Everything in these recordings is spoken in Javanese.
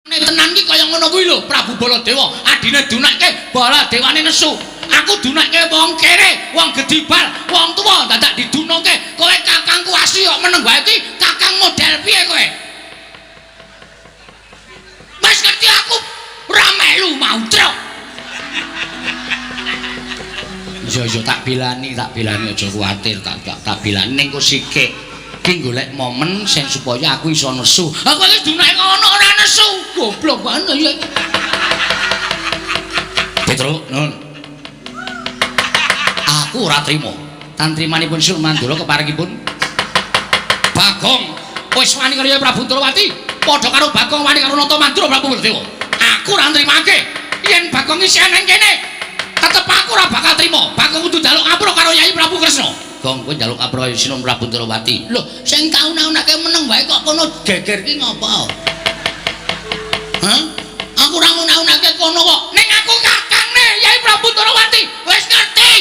Tenan ki kaya ngono kuwi lho Prabu Baladewa, adine dunekke Baladewane nesu. Aku dunekke wong kere, wong gedibal, wong tuwa dadak didunoke. Kowe kakangku asli kok meneng wae iki kakang model piye kowe? Wis ngerti aku ora melu mau truk. Iya iya tak bilani aja kuwatir, tak bilani ning kok sikik. Ki golek momen sing supaya aku iso nesu. Aku iki dunake ngono ora nesu. Goblok banget ya. Petruk, nun. Aku ora trima. Tantrimanipun Sur Mandura keparengipun Bagong wis wani karo Prabu Ndrawati, padha karo Bagong wani karo Nata Mandura Prabu Baladewa. Aku ora nrimake. Yen Bagong isih nang kene, tetep aku ora bakal trima. Bagong kudu njaluk ngapura karo Yai Prabu Kresna. Gong kowe njaluk ngapura Sinuwun Prabu Ndrawati. Lho, sing kauna-unake meneng wae kok kono geger ki ngopo? Hah? Aku ora nguna-unake kono kok. Ning aku kakangne Yai Prabu Ndrawati. Wis ngerti.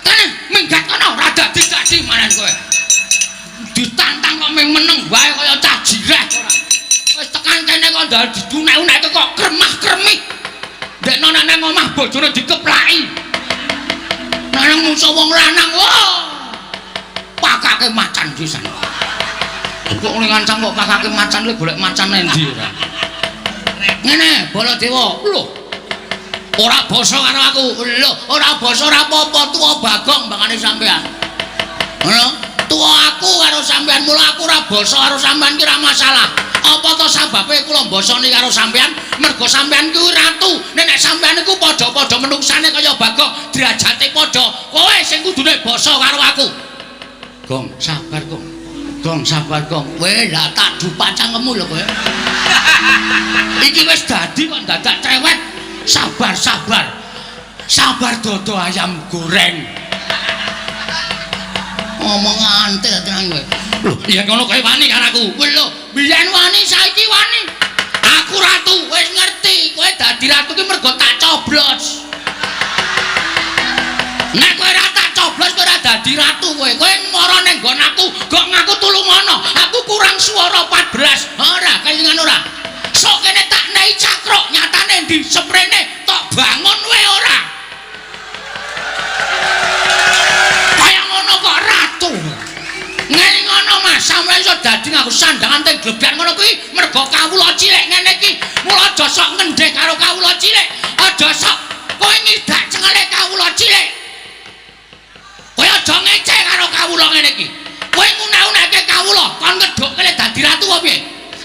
Kene minggat kono ora dadi-dadi maran kowe. Ditantang kok ming meneng wae kaya cah jireh ora. Wis tekan kene kok ndal didunek-uneke kok kremah-kremih. Ndekno nek nang omah bojone dikeplaki. Nang musuh wong lanang, wah. Pakake macan pisan. Kok ning ngancam kok pakake macan le golek macan endi ora. Ngene, Baladewa. Lho. Ora basa karo aku. Lho, ora basa ora apa-apa, tuwa Bagong mbangane sampean. Ngono? Tuwa aku karo sampean, mula aku ora basa karo sampean ki ora masalah. Apa to sababe kula mbasani karo sampean? Mergo sampean kuwi ratu. Nek sampean iku padha-padha menungsane kaya Bagong, derajate padha. Kowe sing kudune basa karo aku. Gong, sabar, Gong. Gong, sabar, Gong. Kowe lah tak dupak cangkemmu lho kowe. Iki wis dadi kok dadak cewek. Sabar, sabar. Sabar dodo ayam goreng. Ngomong antil tenan kowe. Lho, yen ngono kowe wani karo aku. Lho, biyen wani saiki wani. Aku ratu, wis ngerti. Kowe dadi ratu ki mergo tak coblos. Nek kowe ora tak coblos kowe ora dadi ratu kowe. Kowe mara ning nggon aku, gok ngaku tulungono. Aku kurang swara 14. Ora, kelingan ora. Sok kene tak nei cakruk, nyatane ndi seprene tok bangun wae ora. Kaya ngono kok ratu. Ngene ngono Mas, sampeyan iso dadi nganggo sandangan teng glebyar ngono kuwi mergo kawula cilik ngene iki. Mula aja sok ngendhek karo kawula cilik. Aja sok kowe ngidak cengele kawula cilik. Kowe aja ngece karo kawula ngene iki. Kowe nguna-unake kawula kon ngedhukke dadi ratu apa piye?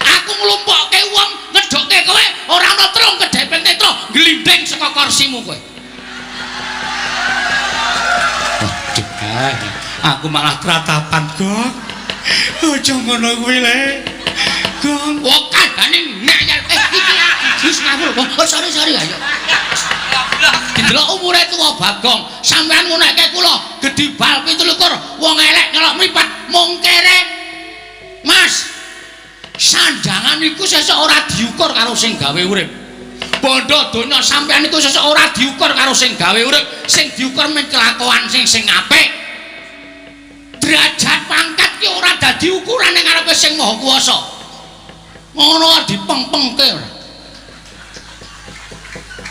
Aku nglumpukke wong ngedhukke kowe ora ana trung kedhepeng netra glinding saka kursimu kowe. Waduh, aku malah tratapan, Gong. Aja ngono kuwi le. Gong, wong kandhane ngeyel. Iki wis ngawur. Oh, sorry sorry ayo. Didelok umure tuwa Bagong, sampean ngunekke kula gedhi bal 27, wong elek nyelok mripat mung kere. Mas, sandangan iku sesuk ora diukur karo sing gawe urip. Bondo donya sampean iku sesuk ora diukur karo sing gawe urip, sing diukur mung kelakuan sing sing apik. Derajat pangkat ki ora dadi ukuran ning ngarepe sing Maha Kuwasa. Ngono dipengpengke ora.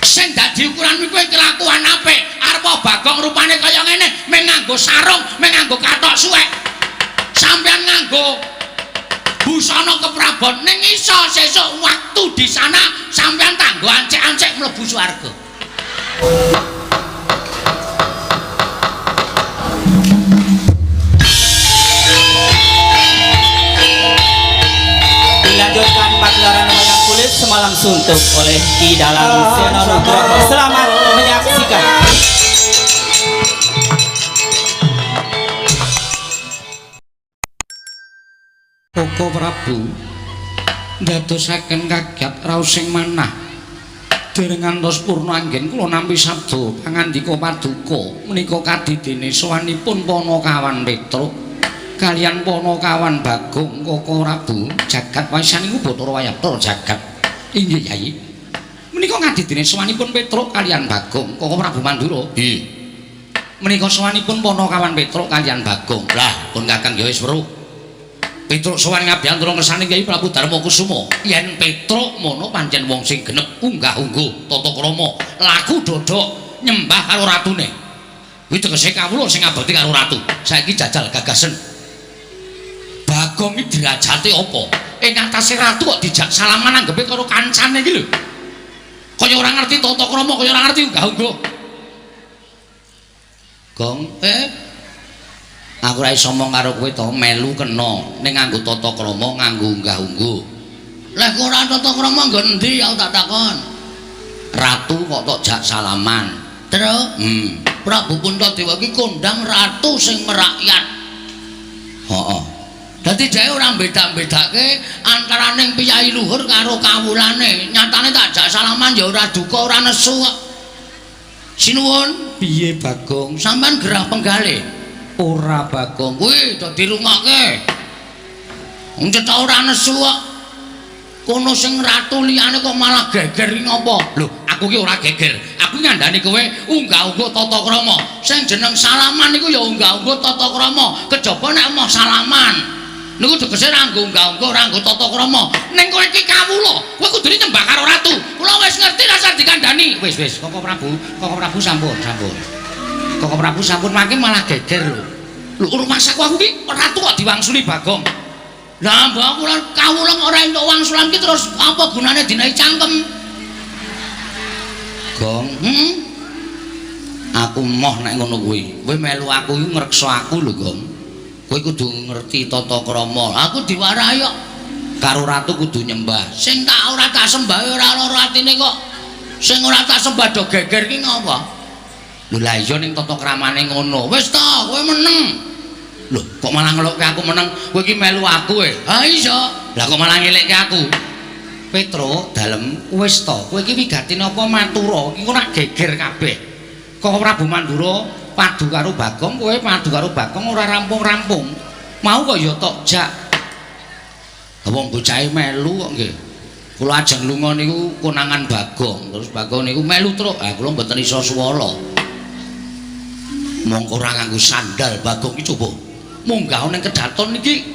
Sing dadi ukuran kuwi kelakuan apik. Arep Bagong rupane kaya ngene, mung nganggo sarung, mung nganggo kathok suwek. Sampean nganggo busana keprabon ning iso sesuk waktu di sana sampean tanggo ancek-ancek mlebu swarga. Dilanjutkan pagelaran wayang kulit semalam suntuk oleh Ki Dalang Seno Nugroho. Selamat menyaksikan. Koko Prabu ndadosaken kagiat raos sing manah dereng ngantos purna anggen kula nampi sabda pangandika paduka menika kadidene sowanipun Panakawan Petruk kaliyan Panakawan Bagong. Koko Prabu jagat waisan iku Bathara Wayabdara jagat. Inggih Yai, menika kadidene sowanipun Petruk kaliyan Bagong. Koko Prabu Mandura. Nggih, menika sowanipun Panakawan Petruk kaliyan Bagong. Lah pun Kakang ya wis weruh. Petruk sowan ngabiyantara ngersane Kyai Prabu Darma Kusuma. Yen Petruk mono pancen wong sing genep unggah-ungguh tata krama, laku dodok nyembah karo ratune. Kuwi tegese kawula sing abadi karo ratu. Saiki jajal gagasen. Bagong iki derajate apa? Ing atase ratu kok dijak salaman anggepe karo kancane iki lho. Kaya ora ngerti tata krama, kaya ora ngerti unggah-ungguh. Gong, aku ora iso omong karo kowe to, melu kena ning nganggo tata krama, nganggo unggah-ungguh. Lah kok ora tata krama nggon endi aku tak takon. Ratu kok tok jak salaman. Terus, Prabu Puntadewa iki kondang ratu sing merakyat. Heeh. Dadi dhek ora beda-bedake antaraning piyayi luhur karo kawulane. Nyatane tak jak salaman ya ora duka, ora nesu kok. Sinuwun, piye Bagong? Sampeyan gerah penggalih? Ora Bagong, kuwi do dirungokke. Wong cetha ora nesu kok. Kono sing ratu liyane kok malah geger iki ngopo? Lho, aku ki ora geger. Aku ngandani kowe unggah-ungguh tata krama. Sing jeneng salaman niku ya unggah-ungguh tata krama. Kejaba nek emoh salaman. Niku tegese ora nganggo unggah-ungguh, ora nganggo tata krama. Ning kowe iki kawula, kowe kudune nyembah karo ratu. Kula wis ngerti rasah dikandani. Wis wis, Koko Prabu, Koko Prabu sampun, sampun. Koko Prabu sampun mangke malah geger lho. Lho rumangsaku aku ki ratu kok diwangsuli Bagong. Lah mbok aku lan kawula kok ora entuk wangsulan ki terus apa gunane dinahi cangkem? Gong, Aku moh nek ngono kuwi. Kowe melu aku iku ngreksa aku lho, Gong. Kowe kudu ngerti tata krama. Aku diwarahi kok. Karo ratu kudu nyembah. Sing tak ora tak sembah ora lara atine kok. Sing ora tak sembah do geger ki ngopo? Lho lah iya ning tata kramane ngono. Wis to, kowe meneng. Lho, kok malah ngelokke aku meneng? Kowe iki melu aku e. Ha iya. Lah kok malah ngelekke aku? Petruk dalem wis to, kowe iki wigati napa matura? Iki ora geger kabeh. Kok Prabu Mandura padu karo Bagong, kowe padu karo Bagong ora rampung-rampung. Mau kok ya tok jak. Wong bocahe melu kok nggih. Kula ajeng lunga niku konangan Bagong, terus Bagong niku melu truk. Ah kula mboten iso swala. Mongko ora nganggo sandal Bagong iki coba. Munggah ning kedaton iki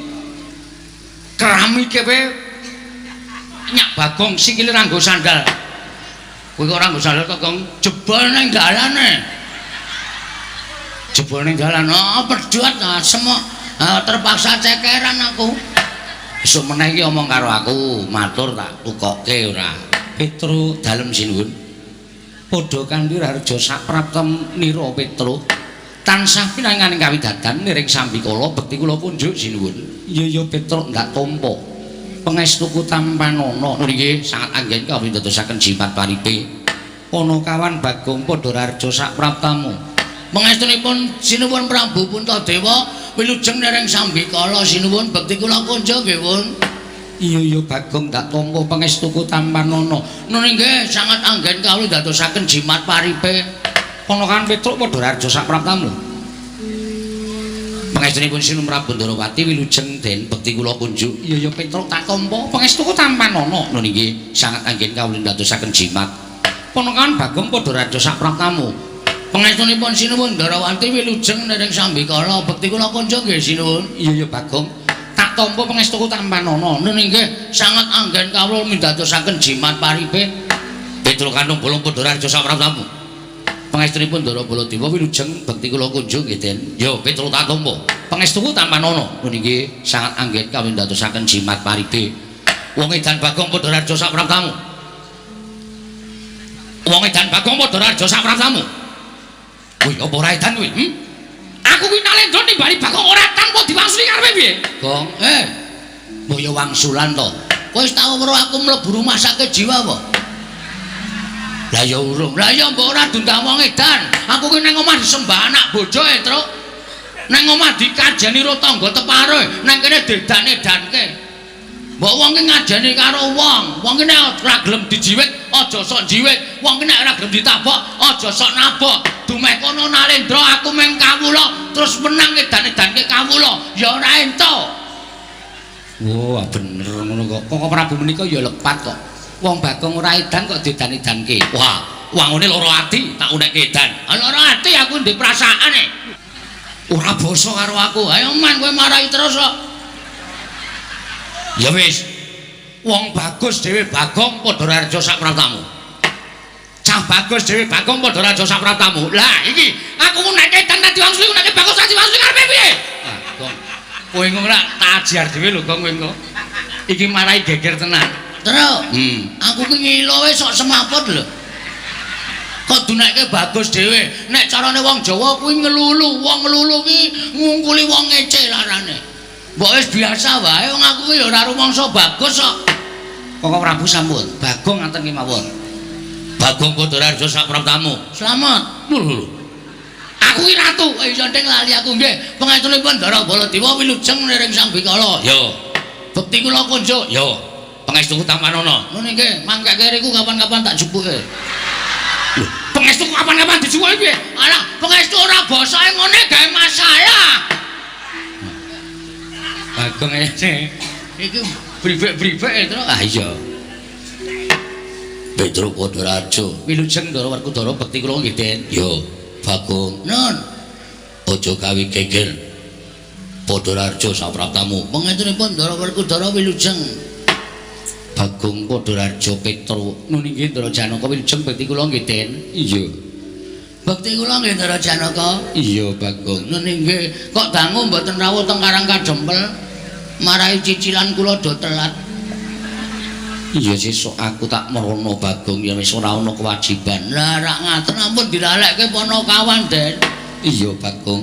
keramike wae nyak Bagong sikile ora nganggo sandal. Kowe kok ora nganggo sandal kok Gong jebol ning dalane. Jebol ning dalan. Oh, pedhot asem kok. Terpaksa cekeran aku. Esuk meneh iki omong karo aku, matur tak tukoke ora. Petruk dalem sinuwun. Padha kanthi raharja sapraptem nira Petruk. Tansah pinanganing kawidadan niring sambikala bekti kula kunjuk sinuwun. Iya ya Petruk ndak tampa. Pangestuku tampanana. Nggih, sangat anggen kawula dadosaken jimat paripe. Panakawan Bagong padha raharja sapraptamu. Pangestunipun sinuwun Prabu Puntadewa wilujeng niring sambikala sinuwun bekti kula kunjuk nggih pun. Iya ya Bagong ndak tampa pangestuku tampanana. Nun nggih sangat anggen kawula dadosaken jimat paripe. Panakawan Petruk padha raharja sapraptamu. Pangestunipun Sinuwun Prabu Ndarawati wilujeng den bekti kula kunjuk. Iya ya Petruk tak tampa pangestuku tampanana. Nun nggih sangat anggen kawula dadosaken jimat. Panakawan Bagong padha raharja sapraptamu. Pangestunipun Sinuwun Ndarawati wilujeng niring sambikala bekti kula kunjuk nggih sinuwun. Iya ya Bagong tak tampa pangestuku tampanana. Nun nggih sangat anggen kawula mindadosaken jimat paripe. Petruk Kantung Bolong padha raharja sapraptamu. Pangestunipun Ndara Baladewa wilujeng bekti kula kunjuk nggih Den. Ya Petruk tak tampa pangestuku tampanana. Nun nggih sangat anggen kawula ndadosaken jimat paripe. Wong edan Bagong padha raharja sapraptamu. Wong edan Bagong padha raharja sapraptamu. Kuwi apa ora edan kuwi? Aku kuwi Nalendra nimbali Bagong ora tanpa diwangsuli karepe piye? Gong, mbok ya wangsulan to. Kowe wis tau weruh aku mlebu rumah sakit jiwa apa? Lah ya urung. Lah ya mbok ora diundang wong edan. Aku ki nang omah disembah anak bojo e, Truk. Nang omah dikajeni ro tangga teparo, nang kene dedan-edanke. Mbok wong ki ngajeni karo wong. Wong ki nek ora gelem dijiwit, aja sok jiwit. Wong ki nek ora gelem ditabok, aja sok nabok. Dumeh kono Nalendra aku mung kawula, terus menang edan-edanke kawula, ya ora entuk. Wah, bener ngono kok. Koko Prabu menika ya lepat kok. Wong Bagong ora edan kok diedan-edanke. Wah, wangune lara ati tak unekke edan. Ah lara ati aku ndek perasaane. Ora basa karo aku. Ayo man kowe marahi terus kok. Ya wis. Wong bagus dhewe Bagong padha raja sak praptamu. Cah bagus dhewe Bagong padha raja sak praptamu. Lah iki aku ngunekke Edan dadi wangsuli ngunekke Bagus dadi wangsuli karepe piye? Ah, Gong. Kowe engko ora tak ajar dhewe lho Gong kowe engko. Iki marai geger tenan. Truk. Hmm. Aku ki ngilo wis sok semaput lho. Kok dunekke bagus dhewe. Nek carane wong Jawa kuwi ngelulu, wong ngelulu ki ngungkuli wong ngece larane. Mbok wis biasa wae wong aku ki ya ora rumangsa bagus kok. Kok Prabu sampun, Bagong ngaten ki mawon. Bagong Badararjo sak praptamu. Slamet. Lho lho. Aku ki ratu, Eh iya ndeng lali aku nggih. Pangestunipun Ndara Baladewa wilujeng niring Sang Bikala. Yo. Bekti kula kunjuk. Yo. Pangestuku tampanana. Ngono nggih, mangkake riku kapan-kapan tak jupuke. Lho, pangestuku kapan-kapan dijupuke piye? Alah, pangestu ora basae ngene gawe masalah. Bagong ene. Iki bribek-bribek e, Truk. Ah iya. Petruk Badararjo, wilujeng Ndara Werkudara bekti kula nggih, Den. Yo, Bagong. Nun, Aja gawe geger. Badararjo sapraptamu. pangestunipun Ndara Werkudara wilujeng. Bagong Badararjo Petruk. Nun inggih Ndara Janaka wilujeng bekti kula nggih, Den. Iya. Bekti kula nggih Ndara Janaka. Iya, Bagong. Nun inggih, kok dangu mboten rawuh teng Karang Kadempel. Marai cicilan kula do telat. Iya sesuk aku tak merono Bagong ya wis ora ana kewajiban. Lah rak ngaten ampun dilalekke Panakawan, Den. Iya Bagong.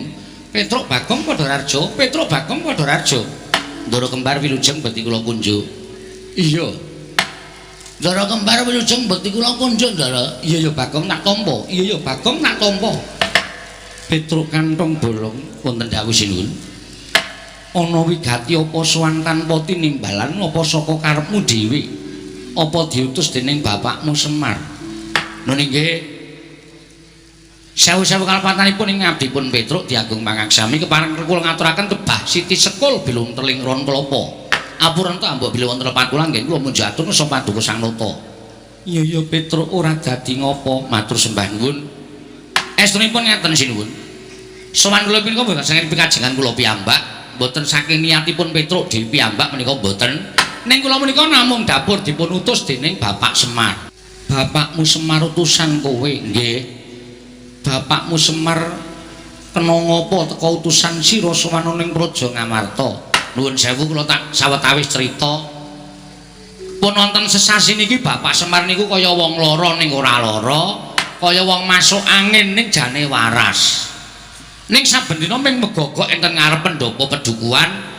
Petruk Bagong Badararjo, Petruk Bagong Badararjo. Ndara kembar wilujeng bekti kula kunjuk. Iya. Ndara kembar wilujeng bekti kula kunjuk, Ndara. Iya ya Bagong tak tampa. Iya ya Bagong tak tampa. Petruk kantong bolong wonten dawuh sinuwun. Ana wigati apa sowan tanpa tinimbalan apa saka karepmu dhewe? Apa diutus dening bapakmu Semar? Nun inggih. Sewu-sewu kalepatanipun ing ngabdipun Petruk diagung pangaksami kepareng kula ngaturaken tebah siti sekul bilung teling ron klapa. Apurenta mbok bilih wonten lepat kula nggih kula munjuk atur ngeso paduka Sang Nata. Iya ya Petruk ora dadi ngopo, matur sembah nuwun. Estunipun ngaten sinuwun. Sowan kula punika mboten saking pikajengan kula piyambak, mboten saking niatipun Petruk dhewe piyambak menika mboten. Ning kula menika namung dapur dipun utus dening Bapak Semar. Bapakmu Semar utusan kowe nggih. Bapakmu Semar kena ngapa teka utusan sira sowan ning Praja Ngamarta. Nuwun sewu kula tak sawetawis crita. Pun wonten sesasi niki Bapak Semar niku kaya wong lara ning ora lara, kaya wong masuk angin ning jane waras. Ning saben dina ming megogok enten ngarep pendopo pedukuhan.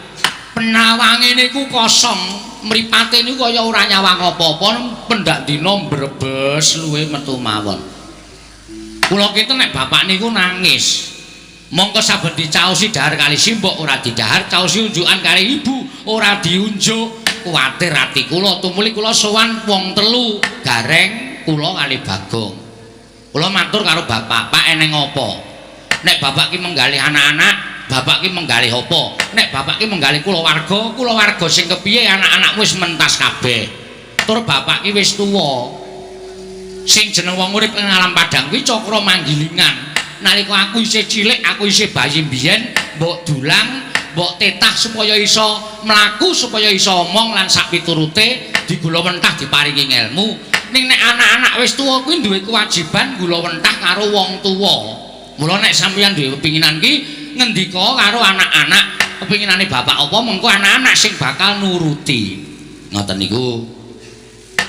Penawange niku kosong, mripate niku kaya ora nyawang apa-apa, pendak dina mbrebes luwe metu mawon. Kula kinten nek bapak niku nangis. Mongko saben dicaosi dahar kali simbok ora didahar, caosi unjukan kali ibu ora diunjuk. Kuwatir ati kula tumuli kula sowan wong telu, Gareng, kula kali Bagong. Kula matur karo bapak, "Pak eneng apa?" Nek bapak ki menggalih anak-anak, bapak ki menggalih apa? Nek bapak ki menggalih kulawarga, kulawarga sing kepiye anak-anakmu wis mentas kabeh. Tur bapak ki wis tuwa. Sing jeneng wong urip ing alam padang kuwi cakra manggilingan. Nalika aku isih cilik, aku isih bayi mbiyen, mbok dulang, mbok tetah supaya iso mlaku, supaya iso omong lan sak piturute digula mentah diparingi ngelmu. Ning nek anak-anak wis tuwa kuwi duwe kewajiban gula mentah karo wong tuwa. Mula nek sampeyan duwe kepinginan ki ngendika karo anak-anak, kepinginane bapak apa mengko anak-anak sing bakal nuruti. Ngoten niku.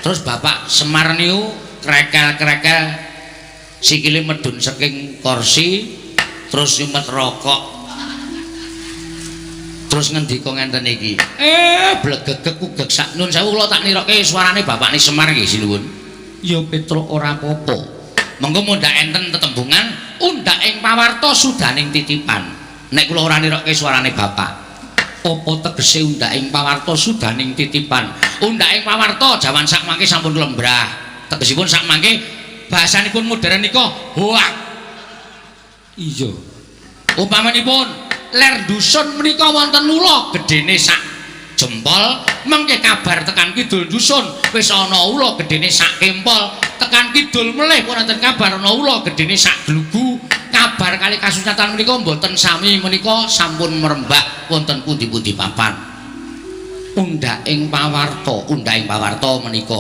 Terus Bapak Semar niku krekel-krekel sikile medhun saking kursi terus nyumet rokok. Terus ngendika ngenten iki. Blegegeg kugeg sak nun sewu kula tak niroke suarane bapakne Semar nggih sinuwun. Ya Petruk ora apa-apa. Mengko mundhak enten tetembungan undhak ing pawarta sudaning titipan. Nek kula ora niroke suarane bapak. Apa tegese undhak ing pawarta sudaning titipan? Undhak ing pawarta jaman sakmangke sampun lembrah. Tegesipun sakmangke bahasanipun modern nika hoak. Iya. Upamanipun ler dusun menika wonten ula gedene sak jempol, mengke kabar tekan kidul dusun wis ana ula gedene sak kempol, tekan kidul melih pun wonten kabar ana ula gedene sak glugu. Kabar kali kasusatan menika mboten sami menika sampun merembah wonten pundi-pundi papan. Undhaking pawarta, undhaking pawarta menika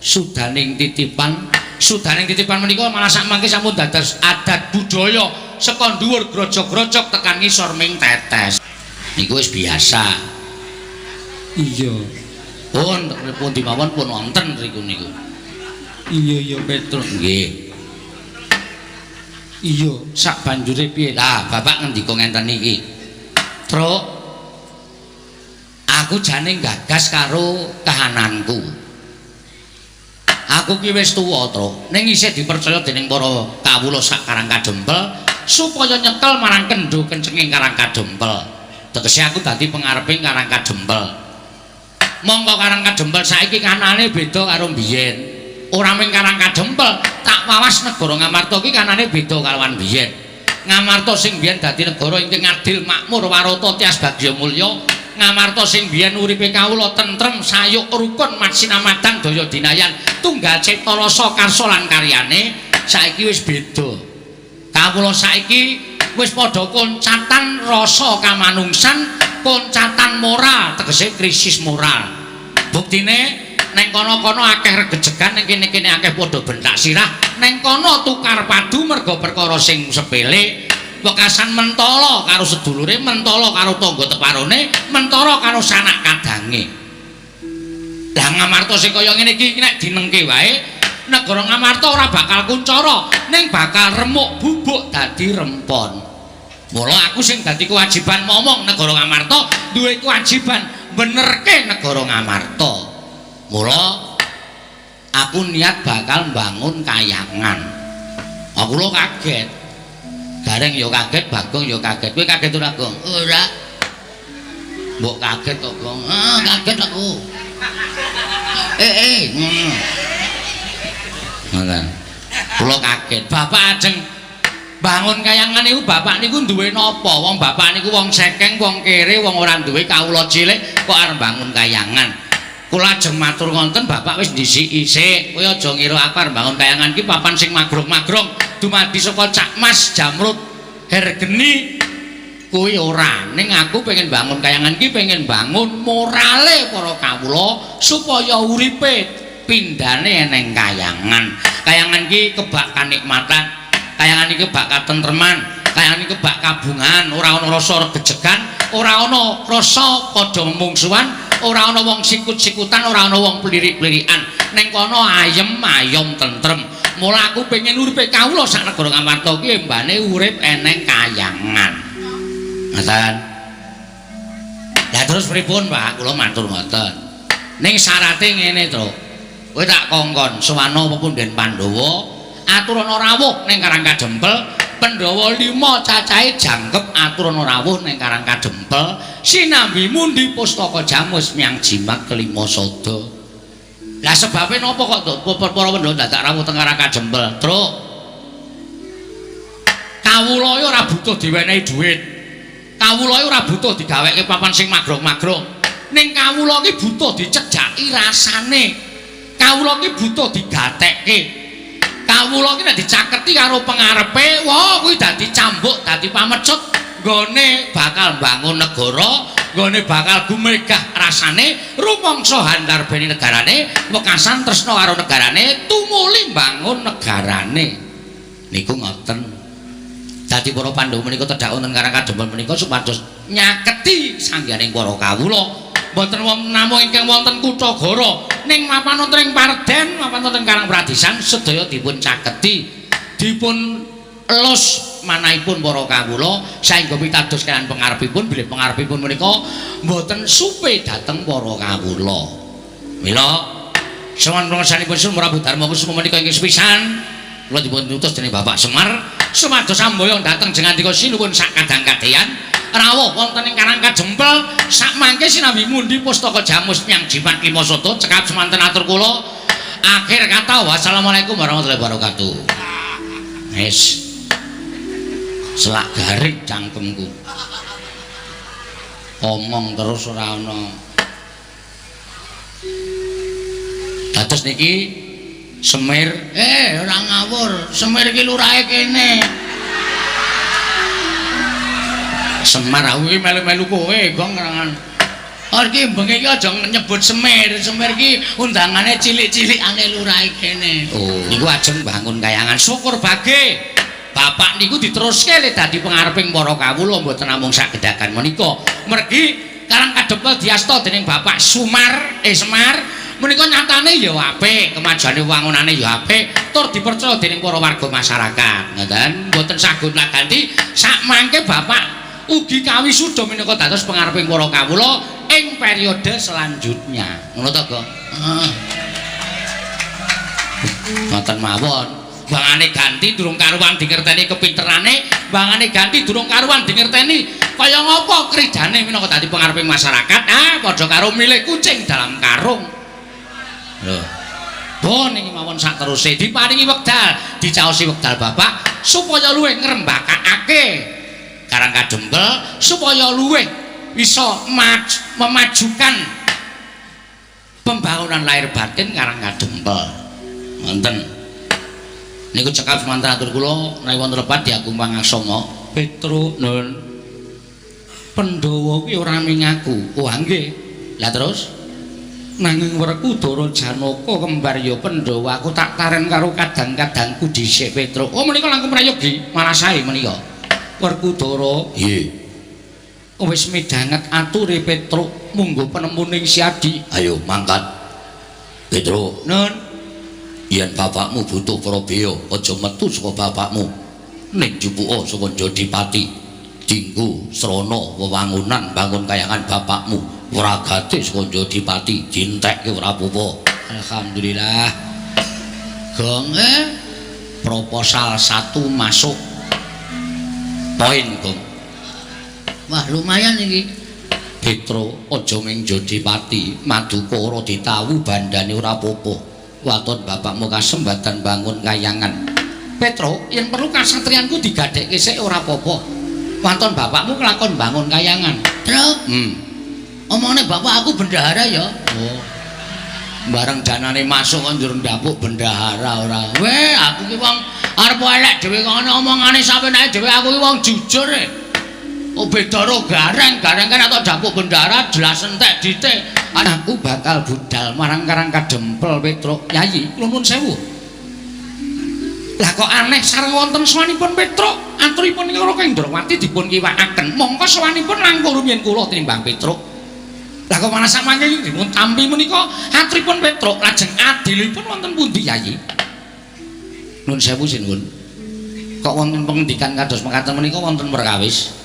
sudaning titipan, sudaning titipan menika malah sakmangke sampun dados adat budaya saka dhuwur grojog-grojog tekan ngisor ming tetes. Niku wis biasa. Iya. Pun pundi mawon pun wonten mriku niku. Iya iya Petruk. Nggih. Iya, sak banjure piye? Lah, bapak ngendika ngenten iki. Truk, aku jane gagas karo kahananku. Aku ki wis tuwa, Truk. Ning isih dipercaya dening para kawula sak Karang Kadempel supaya nyekel marang kendho kencenging Karang Kadempel. Tegese aku dadi pengareping Karang Kadempel. Mongko Karang Kadempel saiki kanane beda karo biyen. Ora mung Karang Kadempel, tak wawas negara Ngamarta ki kanane beda kalawan biyen. Ngamarta sing biyen dadi negara ingkang adil, makmur, warata, tias bagya mulya. Ngamarta sing biyen uripe kawula tentrem, sayuk, rukun, matsinamadang, daya dinayan, tunggal cipta rasa karsa lan karyane, saiki wis beda. Kawula saiki wis padha koncatan rasa kamanungsan, koncatan moral, tegese krisis moral. Buktine neng kono-kono akeh regejegan, neng kene-kene akeh padha bentak sirah, neng kono tukar padu merga perkara sing sepele, wekasan mentala karo sedulure, mentala karo tangga teparone, mentala karo sanak kadange. Lah Ngamarta sing kaya ngene iki nek dinengke wae, negara Ngamarta ora bakal kuncara, ning bakal remuk bubuk dadi rempon. Mula aku sing dadi kewajiban momong negara Ngamarta duwe kewajiban benerke negara Ngamarta. Mula aku niat bakal mbangun kayangan. Aku lho kaget. Gareng ya kaget, Bagong ya kaget. Kowe kaget ora, Gong? Ora. Mbok kaget kok, Gong. Ah, kaget aku. Ngono. Ngoten. Kula kaget. Bapak ajeng bangun kayangan niku bapak niku duwe napa? Wong bapak niku wong sekeng, wong kere, wong ora duwe kawula cilik kok arep bangun kayangan. Kula ajeng matur ngonten bapak wis ndhisiki sik. Kowe aja ngira aku arep bangun kayangan iki papan sing magrong-magrong dumadi saka Cak Mas Jamrut Hergeni kuwi ora. Ning aku pengen bangun kayangan iki pengen bangun morale para kawula supaya uripe pindhane eneng kayangan. Kayangan iki kebak kanikmatan, kayangan iki kebak katentreman, kayangan iki kebak kabungan, ora ana rasa regejegan, ora ana rasa padha mungsuhan, ora ana wong sikut-sikutan, ora ana wong plirik-plirikan. Ning kono ayem ayom tentrem. Mula aku pengen uripe kawula sak negara Ngamarta iki embane urip eneng kayangan. Ngoten. Lah terus pripun, Pak? Kula matur ngoten. Ning syarate ngene, Truk. Kowe tak kongkon sowana pepunden Pandhawa, aturana rawuh ning Karang Kadempel. Pandhawa 5 cacahe jangkep aturana rawuh ning Karang Kadempel sinambi mundi pustaka jamus miang jimat kelima sada. Lah sebabe napa kok para Pandhawa dadak rawuh teng Karang Kadempel? Truk, kawula ora butuh diwenehi dhuwit. Kawula ora butuh digaweke papan sing magrong-magrong. Ning kawula iki butuh dicejaki rasane. Kawula iki butuh digatekke. Kawula iki nek dicaketi karo pengarepe, wah kuwi dadi cambuk, dadi pamecut, nggone bakal mbangun negara, nggone bakal gumegah rasane, rumangsa handarbeni negarane, wekasan tresna karo negarane, tumuli mbangun negarane. Niku ngoten. Dadi para Pandhawa menika tedhak wonten Karang Kadempel menika supados nyaketi sangganing para kawula. Mboten wonten namung ingkang wonten Kutagara, ning mapan wonten ing Parden, mapan wonten Karang Pradisan sedaya dipun caketi, dipun elus manahipun para kawula saengga pitados kaliyan pengarepipun bilih pengarepipun menika mboten supe dhateng para kawula. Mila sowan pangersanipun Sun Prabu Darma Kusuma menika ingkang sepisan kula dipun utus dening Bapak Semar supados samboyong dhateng jengandika sinuwun sak kadang-kadeyan rawuh wonten ing Karang Kadempel sakmangke sinambi mundi pustaka jamus miang jimat lima sada. Cekap semanten atur kula. Akhir kata wassalamualaikum warahmatullahi wabarakatuh. Wis selak garing cangkemku. Omong terus ora ana. Dados niki Semir, ora ngawur, Semir iki lurahe kene. Semar aku iki melu-melu kowe, Gong, ngerangan. Oh, iki bengi iki aja nyebut Semir. Semir iki undangane cilik-cilikane lurahe kene. Oh. Niku ajeng bangun kayangan. Syukur bage. Bapak niku diteruske le dadi pengareping para kawula mboten namung sak gedhagan menika. Mergi Karang Kadempel diasta dening Bapak Sumar, Semar menika nyatane ya apik, kemajuane wangunane ya apik, tur dipercaya dening para warga masyarakat. Ngoten, mboten sagonta-ganti sakmangke Bapak ugi kawisuda minangka dados pengareping para kawula ing periode selanjutnya. Ngono to, Gong? Heeh. Ngoten mawon. Bangane ganti durung karuan dingerteni kepinterane, bangane ganti durung karuan dingerteni kaya ngapa krijane minangka dadi pengareping masyarakat. Ah, padha karo milih kucing dalam karung. Lho. Bon iki mawon sak teruse diparingi wekdal, dicaosi wekdal Bapak supaya luwih ngrembakakake Karang Kadempel, supaya luwih bisa memajukan pembangunan lahir batin Karang Kadempel. Ngoten. Niku cekap semanten atur kula menawi wonten lepat diagung pangaksama. Petruk nun. Pandhawa kuwi ora ming aku. Oh nggih. Lah terus nanging Werkudara Janaka kembar ya Pandhawa, aku tak taren karo kadang-kadangku dhisik Petruk. Oh menika langkung prayogi, malah sae menika. Werkudara, Nggih. Wis midhanget ature Petruk munggo penemuning Siadi. Ayo mangkat. Petruk, Nun. Yen bapakmu butuh prabeya, aja metu saka bapakmu. Ning jupuka saka Jodipati. Dinggo srana wewangunan bangun kayangan bapakmu. Wragate saka Jodipati dientekke ora apa-apa. Alhamdulillah. Gong proposal 1 masuk. Poin, Gong. Wah, lumayan iki. Petro, aja ming Jodipati, Maduka ora ditawu bandane ora apa-apa. Waton bapakmu kasembatan bangun kayangan. Petro, yen perlu kasatriyanku digadhekke sik ora apa-apa. Waton bapakmu kelakon bangun kayangan. Truk. Omongane bapak aku bendahara ya. Oh. Bareng danane masuk kok njur ndapuk bendahara ora. Weh, aku ki wong arep elek dhewe kok ana omongane sapenake dhewe, aku ki wong jujur e. Oh beda ro gareng, gareng kan atau dapuk bendahara jelas entek dite. Aku bakal budal marang Karang Kadempel Petruk. Yayi, kula nuwun sewu. Lah kok aneh sareng wonten sowanipun Petruk, aturipun karo Indrawati dipun kiwakaken. Mongko sowanipun langkung rumiyin kula tinimbang Petruk. Lah kok malah samangke dipun tampi menika aturipun Petruk lajeng adilipun wonten pundi Yayi? Nuwun sewu sinuwun. Kok wonten pengendikan kados mekaten menika wonten perkawis?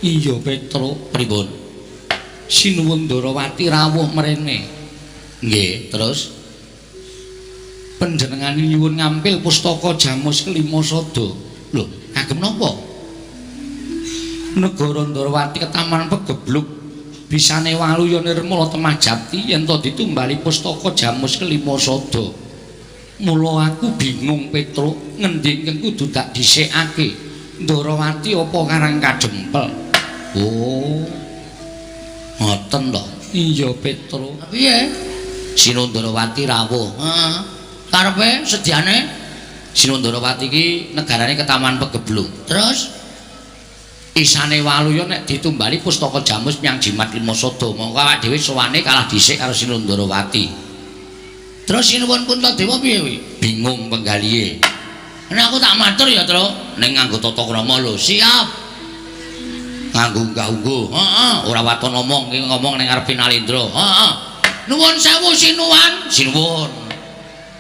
Iya Petruk, pripun? Sinuwun Ndrawati rawuh mrene. Nggih, terus panjenengane nyuwun ngampil pustaka Jamus Kelima Sada. Lho, kagem napa? Negara Ndrawati ketaman pegebluk bisane waluya nirmala temah jati yen to ditumbali pustaka Jamus Kelima Sada. Mula aku bingung Petruk, ngendi ingkang kudu dak dhisikake? Ndrawati apa Karang Kadempel? Oh. Ngoten to. Iya Petruk. Piye? Sinundrawati rawuh. Heeh. Karepe sediane Sinundrawati iki negarane ketaman pegebluk. Terus isane waluya nek ditumbali pustaka Jamus menyang Jimat Lima Sada, mongko awak dhewe sowane kalah dhisik karo Sinundrawati. Terus Sinuwun Puntadewa piye kuwi? Bingung penggalihe. Nek aku tak matur ya, Truk. Ning nganggo tata krama lho. Siap. Nganggo unggah-ungguh. Heeh, ora waton ngomong, iki ngomong ning ngarepe Nalendra. Heeh. Nuwun sewu Sinuwan. Sinuwun.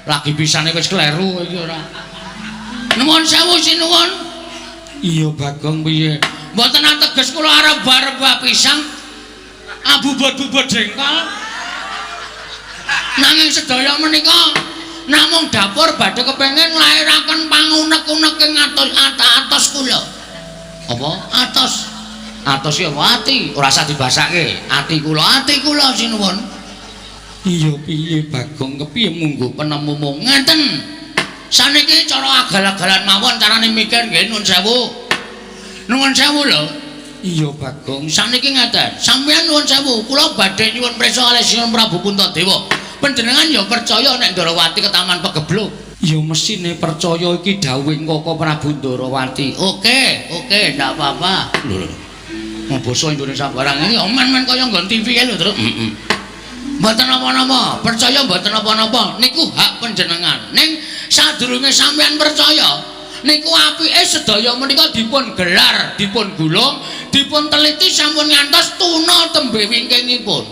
Lagi bisane wis kleru iki ora. Nuwun sewu Sinuwun. Iya Bagong piye? Mboten ateges kula arep bar-bar pisang. Abu-bubur jengkol. Nanging sedaya menika namung dapur badhe kepengin nglairaken pangunek-unek ing atos kula. Apa? Atos. Atos ya apa ati? Ora usah dibasake. Ati kula, ati kula sinuwun. Iya piye Bagong kepiye munggo penemumu? Ngenten. Saniki cara agal-agalan mawon carane mikir nggih nuwun sewu. Nuwun sewu lho. Iya Bagong. Saniki ngeten. Sampeyan nuwun sewu, kula badhe nyuwun prisa kalih Sinuwun Prabu Puntadewa. Panjenengan ya percaya nek Ndrawati ketaman pegebluk. Ya mesine percaya iki dawuhing Koko Prabu Ndrawati. Oke, oke, ndak apa-apa. Lho lho. Basa Indonesia barang iki men-men kaya nggon TV kae lho, Truk. Heeh. Mboten napa-napa, percaya mboten napa-napa, niku hak panjenengan. Ning sadurunge sampeyan percaya, niku apike sedaya menika dipun gelar, dipun gulung, dipun teliti sampun ngantos tuna tembe wingkingipun.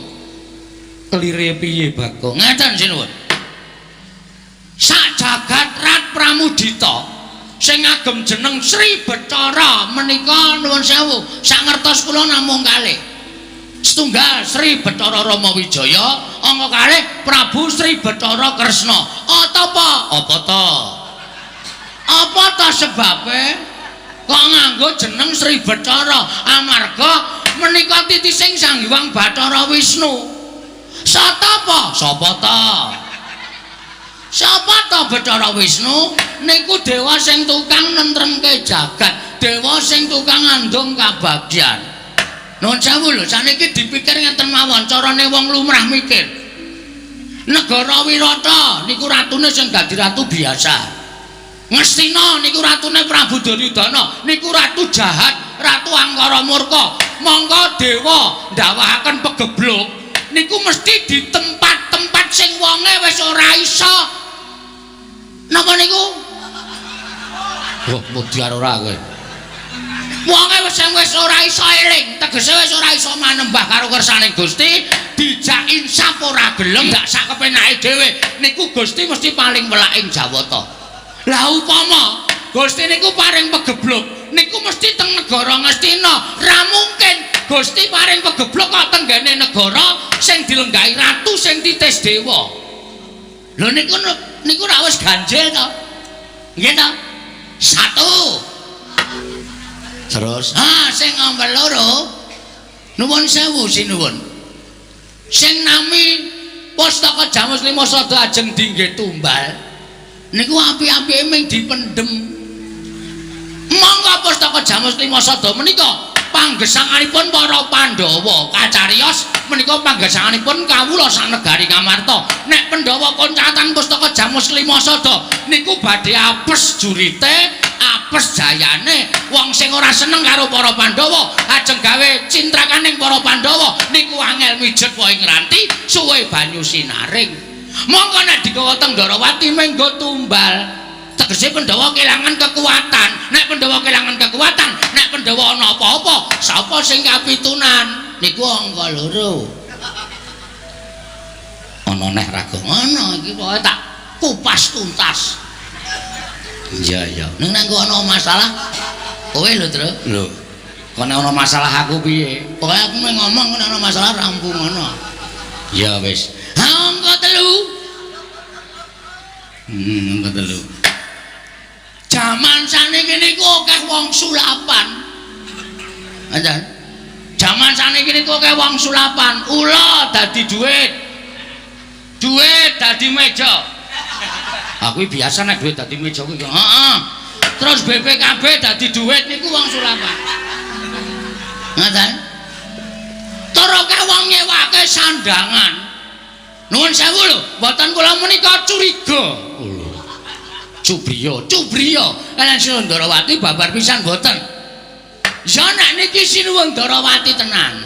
Kelire piye, Bagong? Ngeten sinuwun. Sak jagat Rat Pramudita sing ngagem jeneng Sri Bathara menika nuwun sewu, sak ngertos kula namung kalih. Setunggal Sri Bathara Rama Wijaya, angka kalih Prabu Sri Bathara Kresna. Apa? Apa ta? Apa ta sebabe kok nganggo jeneng Sri Bathara? Amarga menika titising Sang Hyang Bathara Wisnu. Satapa? Sapa ta? Sapa ta Bathara Wisnu? Niku dewa sing tukang nentremke jagat, dewa sing tukang ngandung kabagyan. Nuwun sewu lho, saniki dipikir ngeten mawon, carane wong lumrah mikir. Negara Wirata niku ratune sing dadi ratu biasa. Ngastina niku ratune Prabu Duryudana, niku ratu jahat, ratu angkara murka. Mongko dewa ndawahaken pegebluk niku mesti di tempat-tempat sing wonge wis ora iso. Napa niku? Wah, mudyar ora kowe. Wonge wis ora iso eling, tegese wis ora iso manembah karo kersane Gusti, dijak insaf ora gelem, ndak sak kepenake dhewe. Niku Gusti mesti paling welak ing Jawata. Lah upama Gusti niku paring pegebluk, niku mesti teng negara Ngastina. Ra mungkin Gusti paring pegebluk kok tenggene negara sing dilenggahi ratu sing titis dewa. Lho niku niku ra wis ganjil to. Nggih to? Satu. Terus, ah sing nomor loro nuwun sewu sinuwun. Sing nami Pustaka Jamus Lima Sada ajeng dingge tumbal. Niku api-apike ming dipendhem. Monggo Pustaka Jamus Lima Sada menika panggesanganipun para Pandhawa kacariyos menika panggesanganipun kawula sanegari Ngamarta. Nek Pandhawa koncatan Pustaka Jamus Lima Sada niku badhe apes jurite, apes jayane. Wong sing ora seneng karo para Pandhawa ajeng gawe cintrakaning para Pandhawa niku angel mijet wae ngranti suwe banyu sinaring. Monggo nek digawa teng Ndorowati menggo tumbal. Tegese Pandhawa kelangan kekuatan. Nek Pandhawa kelangan kekuatan, nek Pandhawa ana apa-apa, sapa sing kapitunan? Niku angka loro. Ana neh raga ngono iki pokoke tak kupas tuntas. Iya iya. Ning nek ana masalah kowe lho, Tru. Lho. Kok nek ana masalah aku piye? Pokoke aku mung ngomong nek ana masalah rampung ngono. Ya wis. Ha angka telu. Angka telu. Jaman saniki niku akeh wong sulapan. Anjan. Jaman saniki niku akeh wong sulapan. Ula dadi duit. Duit dadi meja. Aku biasa nek duit dadi meja kuwi. Heeh. Terus BPKB dadi duit niku wong sulapan. Ngoten. Tur akeh wong nyewake sandangan. Nuwun sewu lho, mboten kula menika curiga. Cubriya, cubriya. Kaliyan Sinuwun Ndarawati babar pisan mboten. Ya nek niki Sinuwun Ndarawati tenan.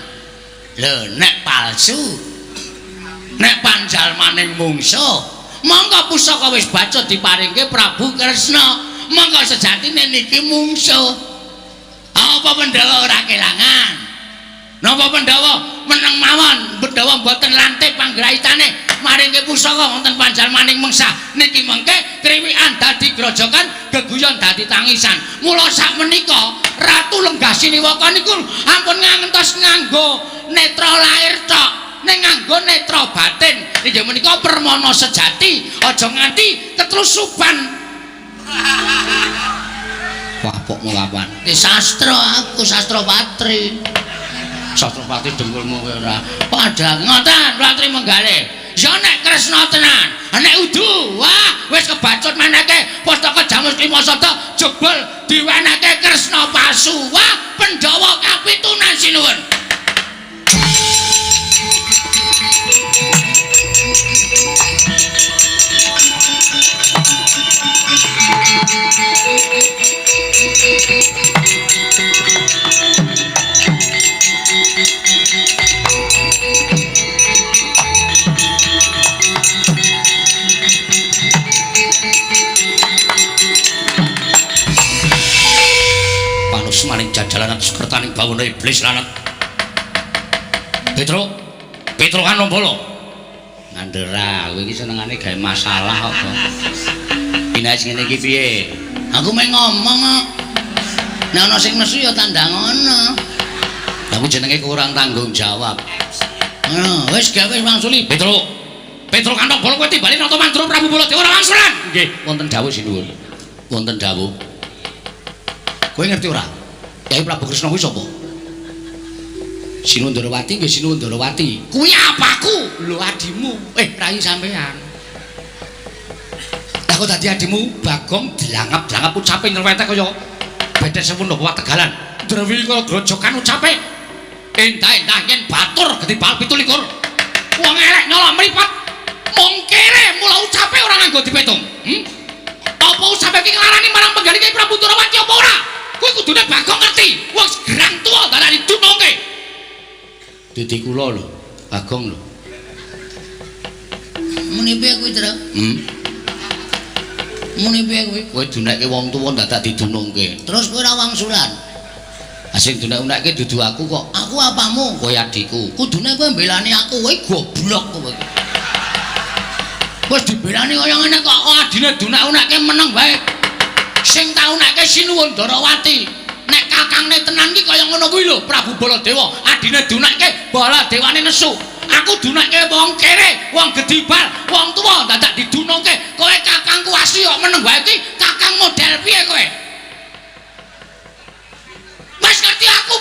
Lho nek palsu. Nek panjalmaning mungsuh, monggo pusaka wis bacut diparingke Prabu Kresna. Monggo sejatine niki mungsuh. Apa Pandhawa ora kelangan? Napa Pandhawa meneng mawon, Pandhawa mboten lantip panggraitane maringke pusaka wonten panjalmaning mengsah. Niki mengke kriwikan dadi grojokan, geguyon dadi tangisan. Mula sakmenika Ratu Lenggah Siniwaka niku ampun ngantos nganggo netra lahir tok, ning nganggo netra batin. Inggih menika permana sejati, aja nganti ketrusuban. Wah, pokmu kapan? Ki sastra aku, sastra patri. Sastra patri dengkulmu kowe ora. Padha ngoten, Ratri Menggale. Ya nek Kresna tenan, nek udu, wah wis kebacut meneke Pustaka Jamus Lima Sada jebul diwenehke Kresna palsu. Wah, Pandhawa kapitunan sinuwun. jadalan atus kertaning bawana iblis lanat. Petro, Petro Kanombala. Ngandera, kowe iki senengane gawe masalah kok. Pindah sing ngene iki piye? Aku meh ngomong kok. Nek ana sing nesu ya tandang ana. Aku jenenge kurang tanggung jawab. Ngono, wis gawe wangsuli. Petro, Petro Kanombala kowe timbali Nata Mandura Prabu Baladewa ora wangsulan. Nggih, wonten dawuh sinuwun. Wonten dawuh. Kowe ngerti ora? Kyai Prabu Kresna kuwi sapa? Sinuwun Ndarawati nggih Sinuwun Ndarawati. Kuwi apaku? Lho adimu. Rai sampean. Lah kok dadi adimu Bagong dilangap-langap ucape nyerwetek kaya bedhe sewu napa Tegalan. Drewi kaya grojokan ucape. Endah-endah yen batur gedhe bal 27. Wong elek nyolok mripat. Mung kere mula ucape ora nganggo dipetung. Apa ucape iki nglarani marang penggalih Kyai Prabu Ndarawati apa ora? Kuwi kudune Bagong ngerti. Wong gerang tuwa darani dunungke. Dadi kula lho, Bagong lho. Muni piye kuwi, Tru? Muni piye kuwi? Kowe dunekke wong tuwa dadak didunungke. Terus kowe ora wangsulan. Ah sing dunek-unekke dudu aku kok. Aku apamu? Kowe adikku. Kudune kowe mbelani aku, kowe goblok kowe. Wis dibelani kaya ngene kok adine dunek-unekke meneng wae. Sing tau nekke Sinuwun Ndarawati. Nek kakangne tenan ki kaya ngono kuwi lho, Prabu Baladewa. Adine dunekke, Baladewane nesu. Aku dunekke wong kere, wong gedibal, wong tuwa dadak didunungke. Kowe kakangku asli kok meneng wae iki, kakang model piye kowe? Wis ngerti aku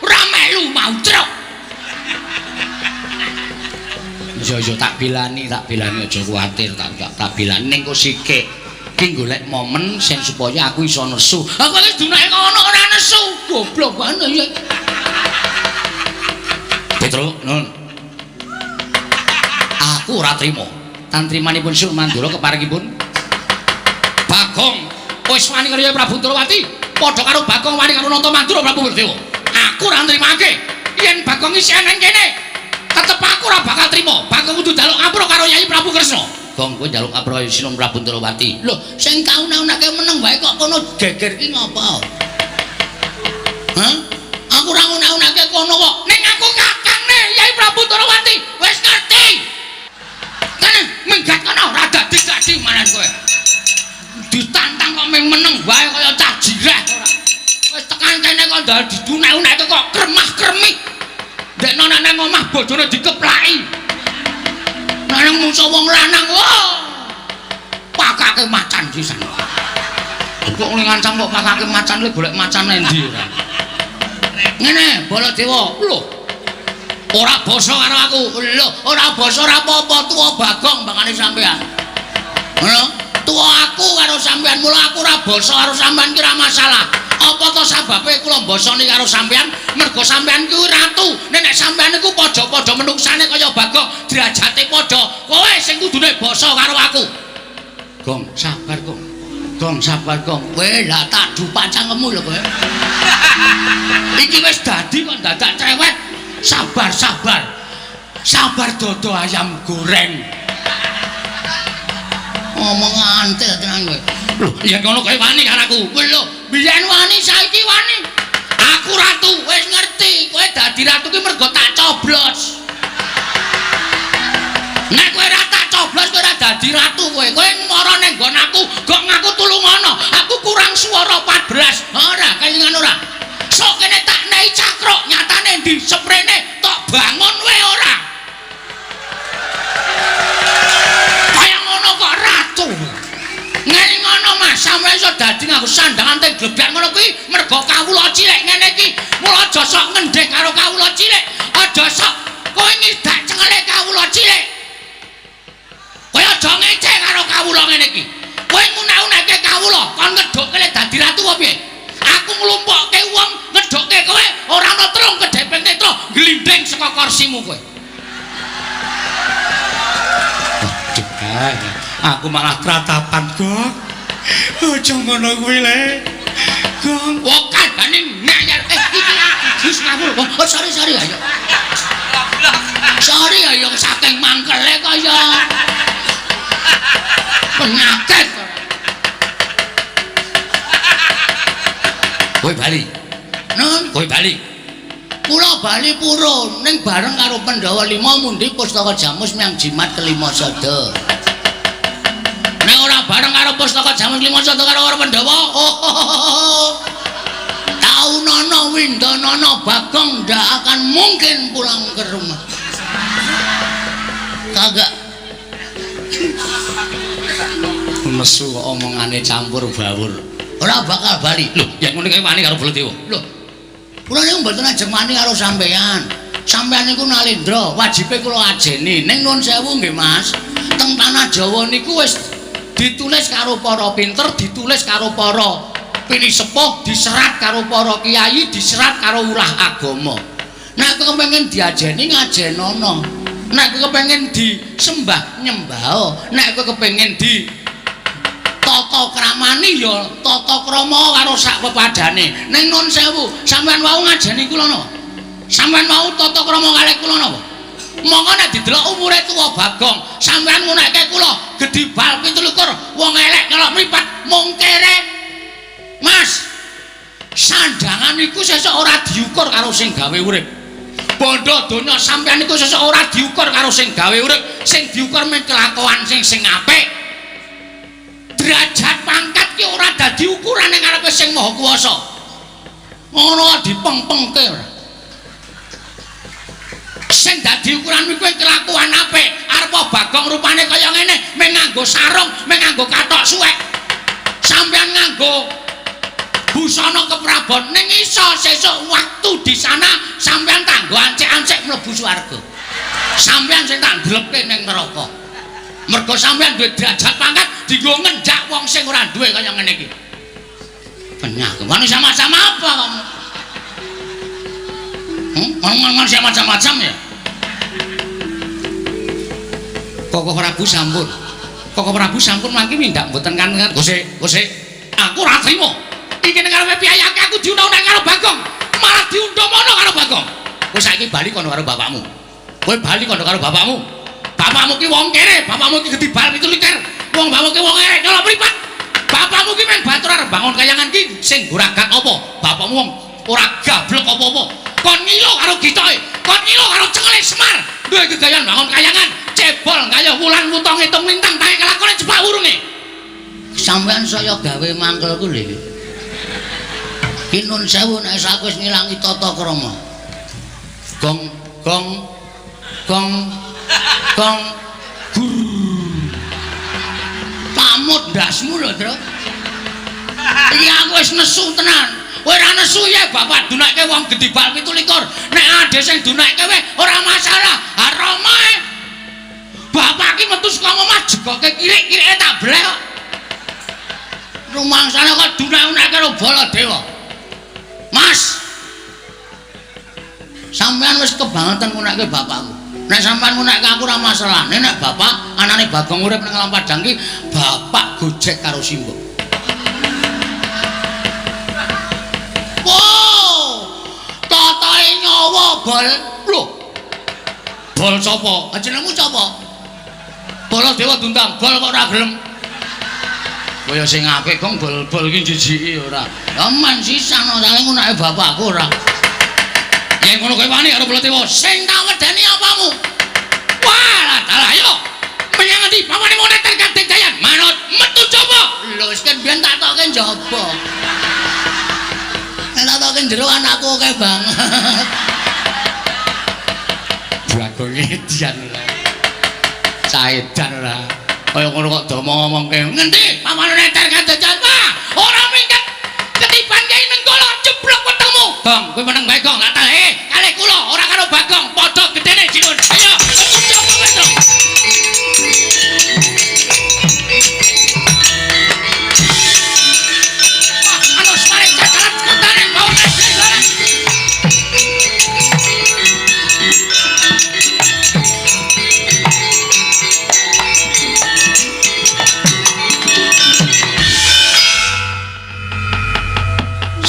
ora melu mau truk. Iya tak bilani aja kuwatir, tak bilani ning kok sikik. Ki golek momen sing supaya aku iso nesu. Aku wis dunake ngono ora nesu. Goblok banget ya. Petro, nun. Aku ora trima. Tantrimanipun Sur Mandura keparingipun Bagong wis wani karo Prabu Ndarawati, padha karo Bagong wani karo Nata Mandura Prabu Baladewa. Aku ora nrimake. Yen Bagong isih nang kene, tetep aku ora bakal trima. Bagong kudu njaluk ngapura karo Yai Prabu Kresna. Gong kowe njaluk ngapura Sinuwun Prabu Ndarawati. Lho, sing tau-taunake meneng wae kok kono geger ki ngopo? Hah? Aku ora ngunak-unake kono kok. Ning aku kakangne Yai Prabu Ndarawati. Wis ngerti. Kene minggat kono ora dadi-dadi maran kowe. Ditantang kok mung meneng wae kaya cah jireh ora. Wis tekan kene kok ndal didunek-unekke kok kremah-kremih. Ndekno nek nang omah bojone dikeplaki. Nang mungso wong lanang wah. Pakake macan pisan. Kok ngene ngancam kok pakake macan le golek macan endi ora. Ngene Baladewa, lho. Ora basa karo aku. Lho, ora basa ora apa-apa tuwa Bagong bangane sampean. Ngono? Tuwa aku karo sampean, mula aku ora basa karo sampean ki ora masalah. Apa to sababe kula mbasani karo sampean? Mergo sampean kuwi ratu. Nek sampean iku padha-padha menungsane kaya Bagong, derajate padha. Kowe sing kudune basa karo aku. Gong, sabar, Gong. Gong, sabar, Gong. Kowe lah tak dupak cangkemmu lho kowe. Iki wis dadi kok dadak cewek. Sabar, sabar. Sabar dodo ayam goreng. Ngomong antel tenan kowe. Lho, yen ngono kowe wani karo aku. Lho, biyen wani saiki wani. Aku ratu, wis ngerti. Kowe dadi ratu ki mergo tak coblos. Nek kowe ora tak coblos kowe ora dadi ratu kowe. Kowe mara ning nggon aku, gok ngaku tulungono. Aku kurang swara 14. Ora, kelingan ora. Sok kene tak nei cakruk, nyatane ndi seprene tok bangun wae ora. Kaya ngono kok ratu. Ngene ngono Mas, sampe iso dadi nganggo sandangan teng glebyar ngono kuwi mergo kawula cilik ngene iki. Mula aja sok ngendhek karo kawula cilik. Aja sok kowe ngidak cengele kawula cilik. Kowe aja ngece karo kawula ngene iki. Kowe ngunek-unekke kawula, kon ngedhukke le dadi ratu apa piye? Aku nglumpukke wong ngedhukke kowe ora ana telung kedhepeng netra glindhing saka kursimu kowe. Waduh, aku malah kratapan, Gong. Aja ngono kuwi le. Gong, wong kandhane ngeyel. Iki aku wis ngawur. Oh, sorry ayo. Sorry ayo saking mangkele kaya penyakit. Kowe bali. Nun, kowe bali. Kula bali purun ning bareng karo Pandhawa 5 mundi pustaka Jamus miang jimat kelima sada. Nek ora bareng karo pustaka Jamus lima sada karo Pandhawa, oh. Taunono Windanono Bagong ndak akan mungkin pulang ke rumah. Kagak. Nesu kok omongane campur bawur. Ora bakal bali. Lho, yen ngono kae wani karo Baladewa. Lho. Kula niku mboten ajeng wani karo sampean. Sampean niku nalendra, wajibe kula ajeni. Ning nuwun sewu nggih, Mas. Teng tanah Jawa niku wis ditulis karo para pinter, ditulis karo para pinisepuh, diserat karo para kiai, diserat karo ulah agama. Nek kepengin diajeni ngajenono. Nek kepengin disembah nyembah. Nek kepengin di tata kramani ya tata krama karo sak pepadane. Ning nun sewu, sampean wau ngajeni kula napa? Sampean wau tata krama kalih kula napa? Monggo nek didelok umure tuwa Bagong, sampean ngunekke kula gedhi bal 27, wong elek nyelok mripat mung kere. Mas, sandangan iku sesuk ora diukur karo sing gawe urip. Bondo donya sampean iku sesuk ora diukur karo sing gawe urip, sing diukur mung kelakuan sing apik. Derajat pangkat ki ora dadi ukuran ning ngarepe sing Maha Kuwasa. Ngono dipengpengke ora. Sing dadi ukuran kuwi kelakuan apik. Arep Bagong rupane kaya ngene, mung nganggo sarung, mung nganggo kathok suwek. Sampeyan nganggo busana keprabon ning iso sesuk waktu di sana sampeyan tanggo ancik-ancik mlebu swarga. Sampeyan sing tak ndlepke ning neraka. Mergo sampeyan duwe derajat pangkat dienggo ngenjak wong sing ora duwe kaya ngene iki. Penyah, wani sama-sama apa kamu? Ngomong macam-macam ya. Koko Prabu sampun. Koko Prabu sampun mangke mindak mboten kan. Gosek, gosek. Aku ora trimo. Iki ning karepe piyayake aku diundang-undang karo Bagong. Malah diundang mono karo Bagong. Kowe saiki bali kono karo bapakmu. Kowe bali kono karo bapakmu. Bapakmu ki wong kere, bapakmu ki gedhi bal 27. Wong bapakmu ki wong elek nyolok mripat. Bapakmu ki mung batur arep bangun kayangan ki sing guragak apa? Bapakmu wong ora gablek apa-apa. Kon ngilo karo gitoke, kon ngilo karo cengele Semar. Duwe gegayan bangun kayangan, cebol gayuh wulan wuta ngitung lintang tae kelakone jepak wurunge. Sampeyan saya gawe mangkelku lho iki. Ki nun sewu nek aku wis ngilangi tata krama. Gong gong gong gong gur. Pamut ndasmu lho, Tru. Iki aku wis nesu tenan. Kowe ora nesu ya bapak dunekke wong gedhi bal 27. Nek ade sing dunekke kowe ora masalah. Haramae. Bapak ki metu saka omah jegoke kirik-kirike tak bleh kok. Rumangsane kok dunek-unekke karo Baladewa. Mas. Sampeyan wis kebangetan ngunekke bapakku. Nek sampean ngunekke aku ora masalah. Nek bapak anane Bagong urip nang Alam Padang ki bapak gojek karo simbok. Wow! Totoe nyawa bol. Lho. Bol sapa? Jenengmu sapa? Baladewa diundang bol kok ora gelem. Kaya sing apik gong bol-bol iki jijiki ora. Lah men sisan ora ngunake bapakku ora. Yen ngono kowe wani karo Baladewa, sing tak wedeni apamu? Wah, dalah ayo. Menyang ngendi pawane moneter kadek jayan? Manut metu coba. Lho, wis kan biyen tak tokke njaba. Nek tak tokke jero anakku akeh banget. Bagong edian ora. Caedan ora. Kaya ngono kok do omong-omongke. Ngendi pawane neter kadek jayan? Wah, ora minggat. Ketiban Kyai Nenggala jeblok wetengmu. Gong, kowe meneng bae gong. Lah kalih kula ora karo Bagong, padha gedene jinun. Ayo, coba Petro. Wah, anu semare cacaran kotane bau nek.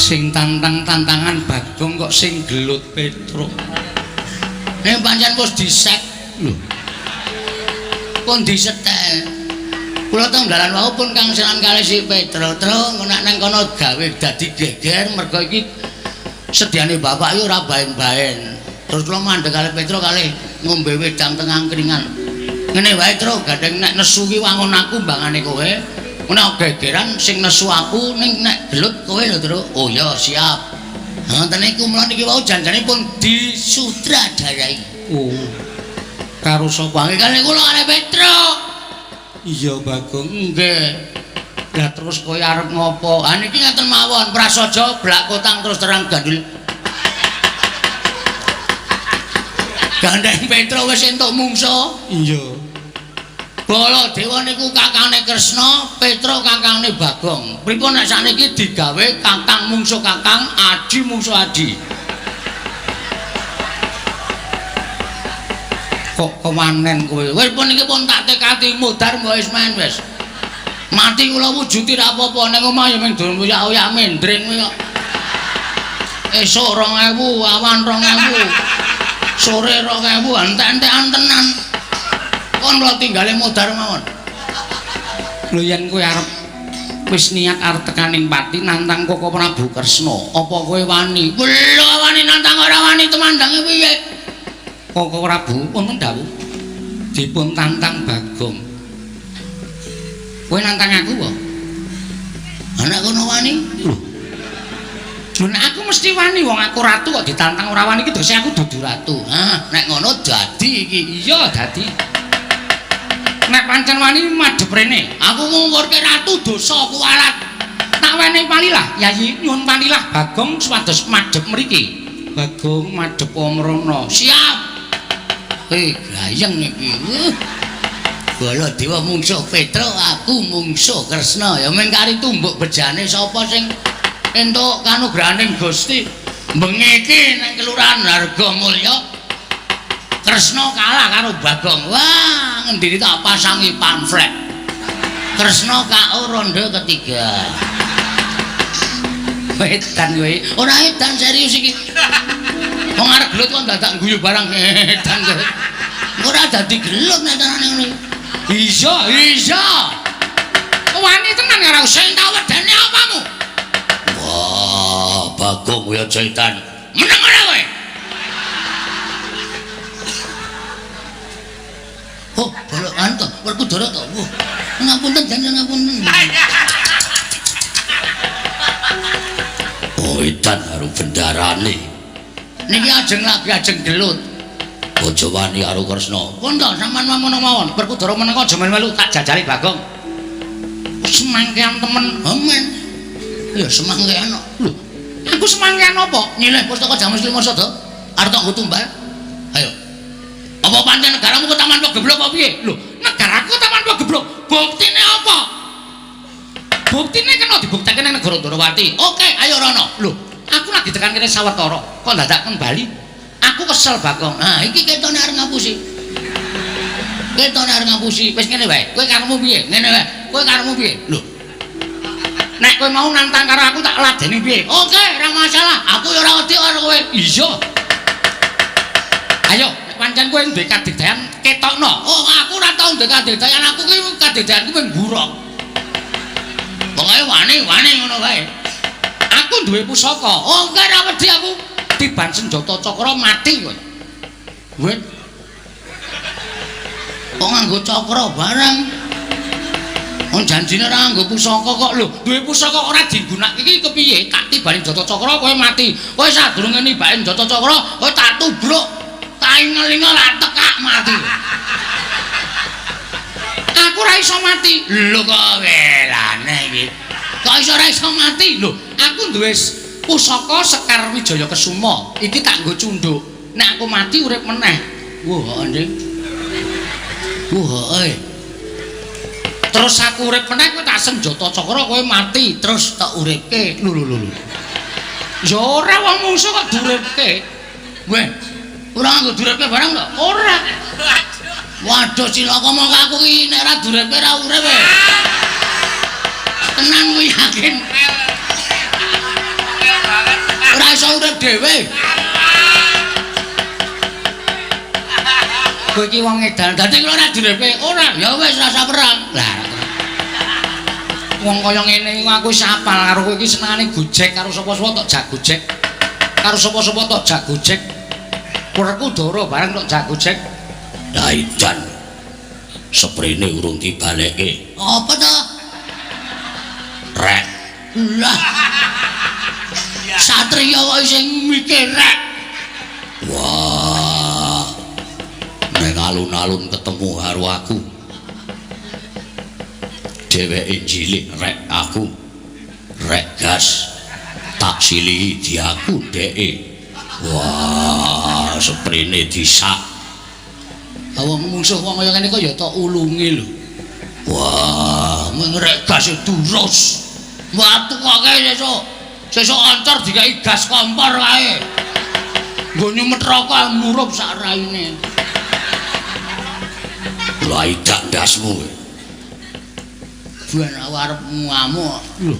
Sing tantang-tantangan Bagong kok sing gelut Petruk. Nek pancen wis disek lho. Pun disetel. Kula teng dalan wau pun kangselan kalih si Petruk. Truk nek nang kono gawe dadi geger mergo iki Sediane bapak iki ora baen-baen. Terus kula mandeg kalih Petro kalih ngombe wedang teng angkringan. Ngene wae, Tru, gandeng nek nesu ki wangun aku mbangane kowe. Nek gegeran sing nesu aku ning nek gelut kowe lho, Tru. Oh ya, siap. Ngoten niku mula niki wau janjane pun disutradarai. Oh. Karo sapa? Nggih kalih kula kalih Petro. Iya, Bagong. Nggih. Lah terus kowe arep ngopo? Ha niki ngeten mawon, prasaja blak kotang terus terang gandul. Gandeng Petro wis entuk mungsa. Iya. Baladewa niku kakangne Kresna, Petro kakangne Bagong. Pripun nek sakniki digawe kakang mungsuh kakang, adi mungsuh adi. Kok kewanen kowe? Wis pun iki pun tak tekati mudhar mbok wis main wis. Mati kula wujuti ra apa-apa ning omah ya mung oyak-oyak mendring kuwi kok. Esuk 2000, awan 2000. Sore 2000, entek-entekan tenan. Kon kula tinggale mudhar mawon. Lho yen kowe arep wis niat arep tekaning pati nantang Koko Prabu Kresna, apa kowe wani? Lho wani nantang ora wani tumandange piye? Koko Prabu wonten dawuh dipun tantang Bagong. Kowe nantang aku apa? Anak kono wani? Lho. Lho nek aku mesti wani wong aku ratu kok ditantang ora wani iki dose aku dudu ratu. Hah, nek ngono dadi iki. Iya, dadi. Nek pancen wani madhep rene. Aku ngungkurke ratu dosa kuwalat. Tak wenehi palilah, Yayi nyuwun palilah Bagong supados madhep mriki. Bagong madhep mrono. Siap. Gayeng iki. Baladewa mungsuh Petro, aku mungsuh Kresna. Ya mung kari tumbuk bejane sapa sing entuk kanugrahaning Gusti. Bengi iki nang Kelurahan Hargomulyo Kresna kalah karo Bagong. Wah, ngendini tak pasangi pamflet. Kresna KO ronde ketiga. Wedan kowe. Ora edan serius iki. Wong arep gelut kok dadak guyu barang edan kowe. Ora dadi gelut nek tenane ngono. Iya, iya. Wani tenan karo sing tak wedeni apamu? Wah, Bagong kowe aja edan. Meneng ora kowe? Oh, bolokan to, Werkudara to. Wah, ngapunten jan ngapunten. Oh, edan karo bendarane. Niki ajeng lagi ajeng gelut. Aja wani karo Kresna. Pun to, sampean mamono mawon. Werkudara meneng aja melu-melu tak jajali Bagong. Semangkean temen. Amen. Ya semangkean kok. Lho, aku semangkean apa? Nyileh pustaka Jamus Lima Sada. Arep tak nggo tumbal. Ayo. Apa pancen negaramu ketaman pegeblok apa piye? Lho, negaraku taman pegeblok. Buktine apa? Buktine kena dibuktekake nang negara Ndorowati. Oke, ayo rono. Lho, aku lagi tekan kene sawetara, kok dadak kembali. Aku kesel Bagong. Nah, iki ketone arep ngapusi. Ketone arep ngapusi. Wis ngene wae. Kowe karepmu piye? Ngene wae. Kowe karepmu piye? Lho. Nek kowe mau nantang karo aku tak ladeni piye? Oke, ora masalah. Aku ya ora wedi karo kowe. Iya. Ayo, nek pancen kowe duwe kadigdayan ketokno. Oh, aku ora tau duwe kadigdayan. Aku ki kadigdayanku mung buruk. Pokoke wani-wani ngono wae. Aku duwe pusaka. Oh, enggak ora wedi aku. Tiban senjata cakra mati kowe. Wet. Kok nganggo cakra barang? Wong janjine ora nganggo pusaka kok lho. Duwe pusaka ora digunakake iki kepiye? Tak tibani senjata cakra kowe mati. Kowe sadurunge nibake senjata cakra, kowe tak tubruk. Tak ingel-ingel tak tekak mati. Aku ora iso mati. Lho kok welane iki. Kok iso ora iso mati? Lho, aku duwe pusaka Sekar Wijaya Kesuma. Iki tak nggo cunduk. Nek aku mati urip meneh. Wah, anjing. Wah, Terus aku urip meneh kowe tak senjata cakra kowe mati terus tak uripke. Lho lho lho. Ya ora wong mungsuh kok diuripke. Weh, ora nganggo diuripke barang to? Ora. Waduh cilaka mongko aku iki nek ora diuripke ora urip. Tenan kuwi yakin. Ora iso urip dhewe. Kowe iki wong edan. Dadi kula ora diuripke, ora. Ya wis rasa perang. Lah. Wong kaya ngene iku aku wis apal karo kowe iki senengane gojek karo sapa-sapa tok jak gojek. Karo sapa-sapa tok jak gojek. Werkudara bareng tok jak gojek. Lah edan. Seprene urung dibalekke. Apa to? Rek. Lah. Satriya kok sing mikir rek. Wah. Ning alun-alun ketemu karo aku. Dheweke cilik rek aku. Rek gas. Tak silihi diaku dheke. Wah, seprene disak. Wong mungsuh wong kaya ngene kok ya tok ulungi lho. Wah, Mung rek gas durus. Watu kok kae sesuk. Sesuk oncor dikai gas kompor kae. Nggo nyumet rokok murup sak raine. Lha idak ndasmu kowe. Ben aku arep ngamuk. Lho.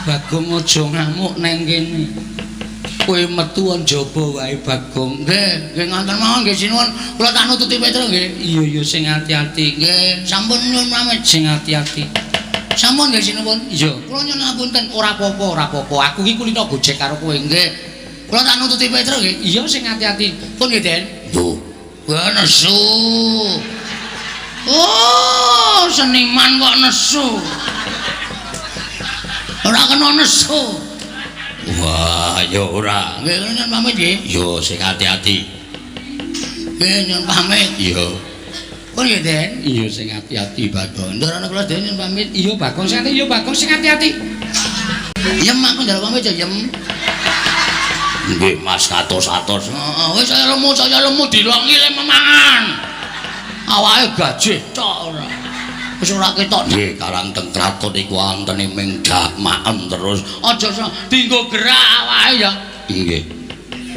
Bagong aja ngamuk neng kene. Kowe metu njaba wae Bagong. Nggih, nggih ngonten mawon nggih sinuwun. Kula tak nututi Petro nggih. Iya iya sing ati-ati. Nggih, sampun nyuwun pamit sing ati-ati. Sampun nggih sinuwun. Iya, kula nyuwun ngapunten. Ora apa-apa, ora apa-apa. Aku iki kulino gojek karo kowe nggih. Kula tak nututi Petro nggih. Iya sing ati-ati. Pun nggih, Den. Lho, Wah, nesu. Oh, seniman kok nesu. Ora kena nesu. Wah, ya ora. Nggih, kula nyuwun pamit nggih. Yo sing ati-ati. Nggih, nyuwun pamit. Iya. Pun nggih, Den. Iya sing ati-ati Bagong. Ndorone kula dhewe nyuwun pamit. Iya Bagong sing ati, iya Bagong sing ati-ati. Yem aku njaluk pamit ya, Yem. Nggih Mas katos-atos. Heeh, wis saya lemu dilongi le memangan. Awake gajih tok ora. Wis ora ketok. Nggih karang teng kraton iku antene ming dak maem terus. Aja dinggo gerak awake ya. Nggih.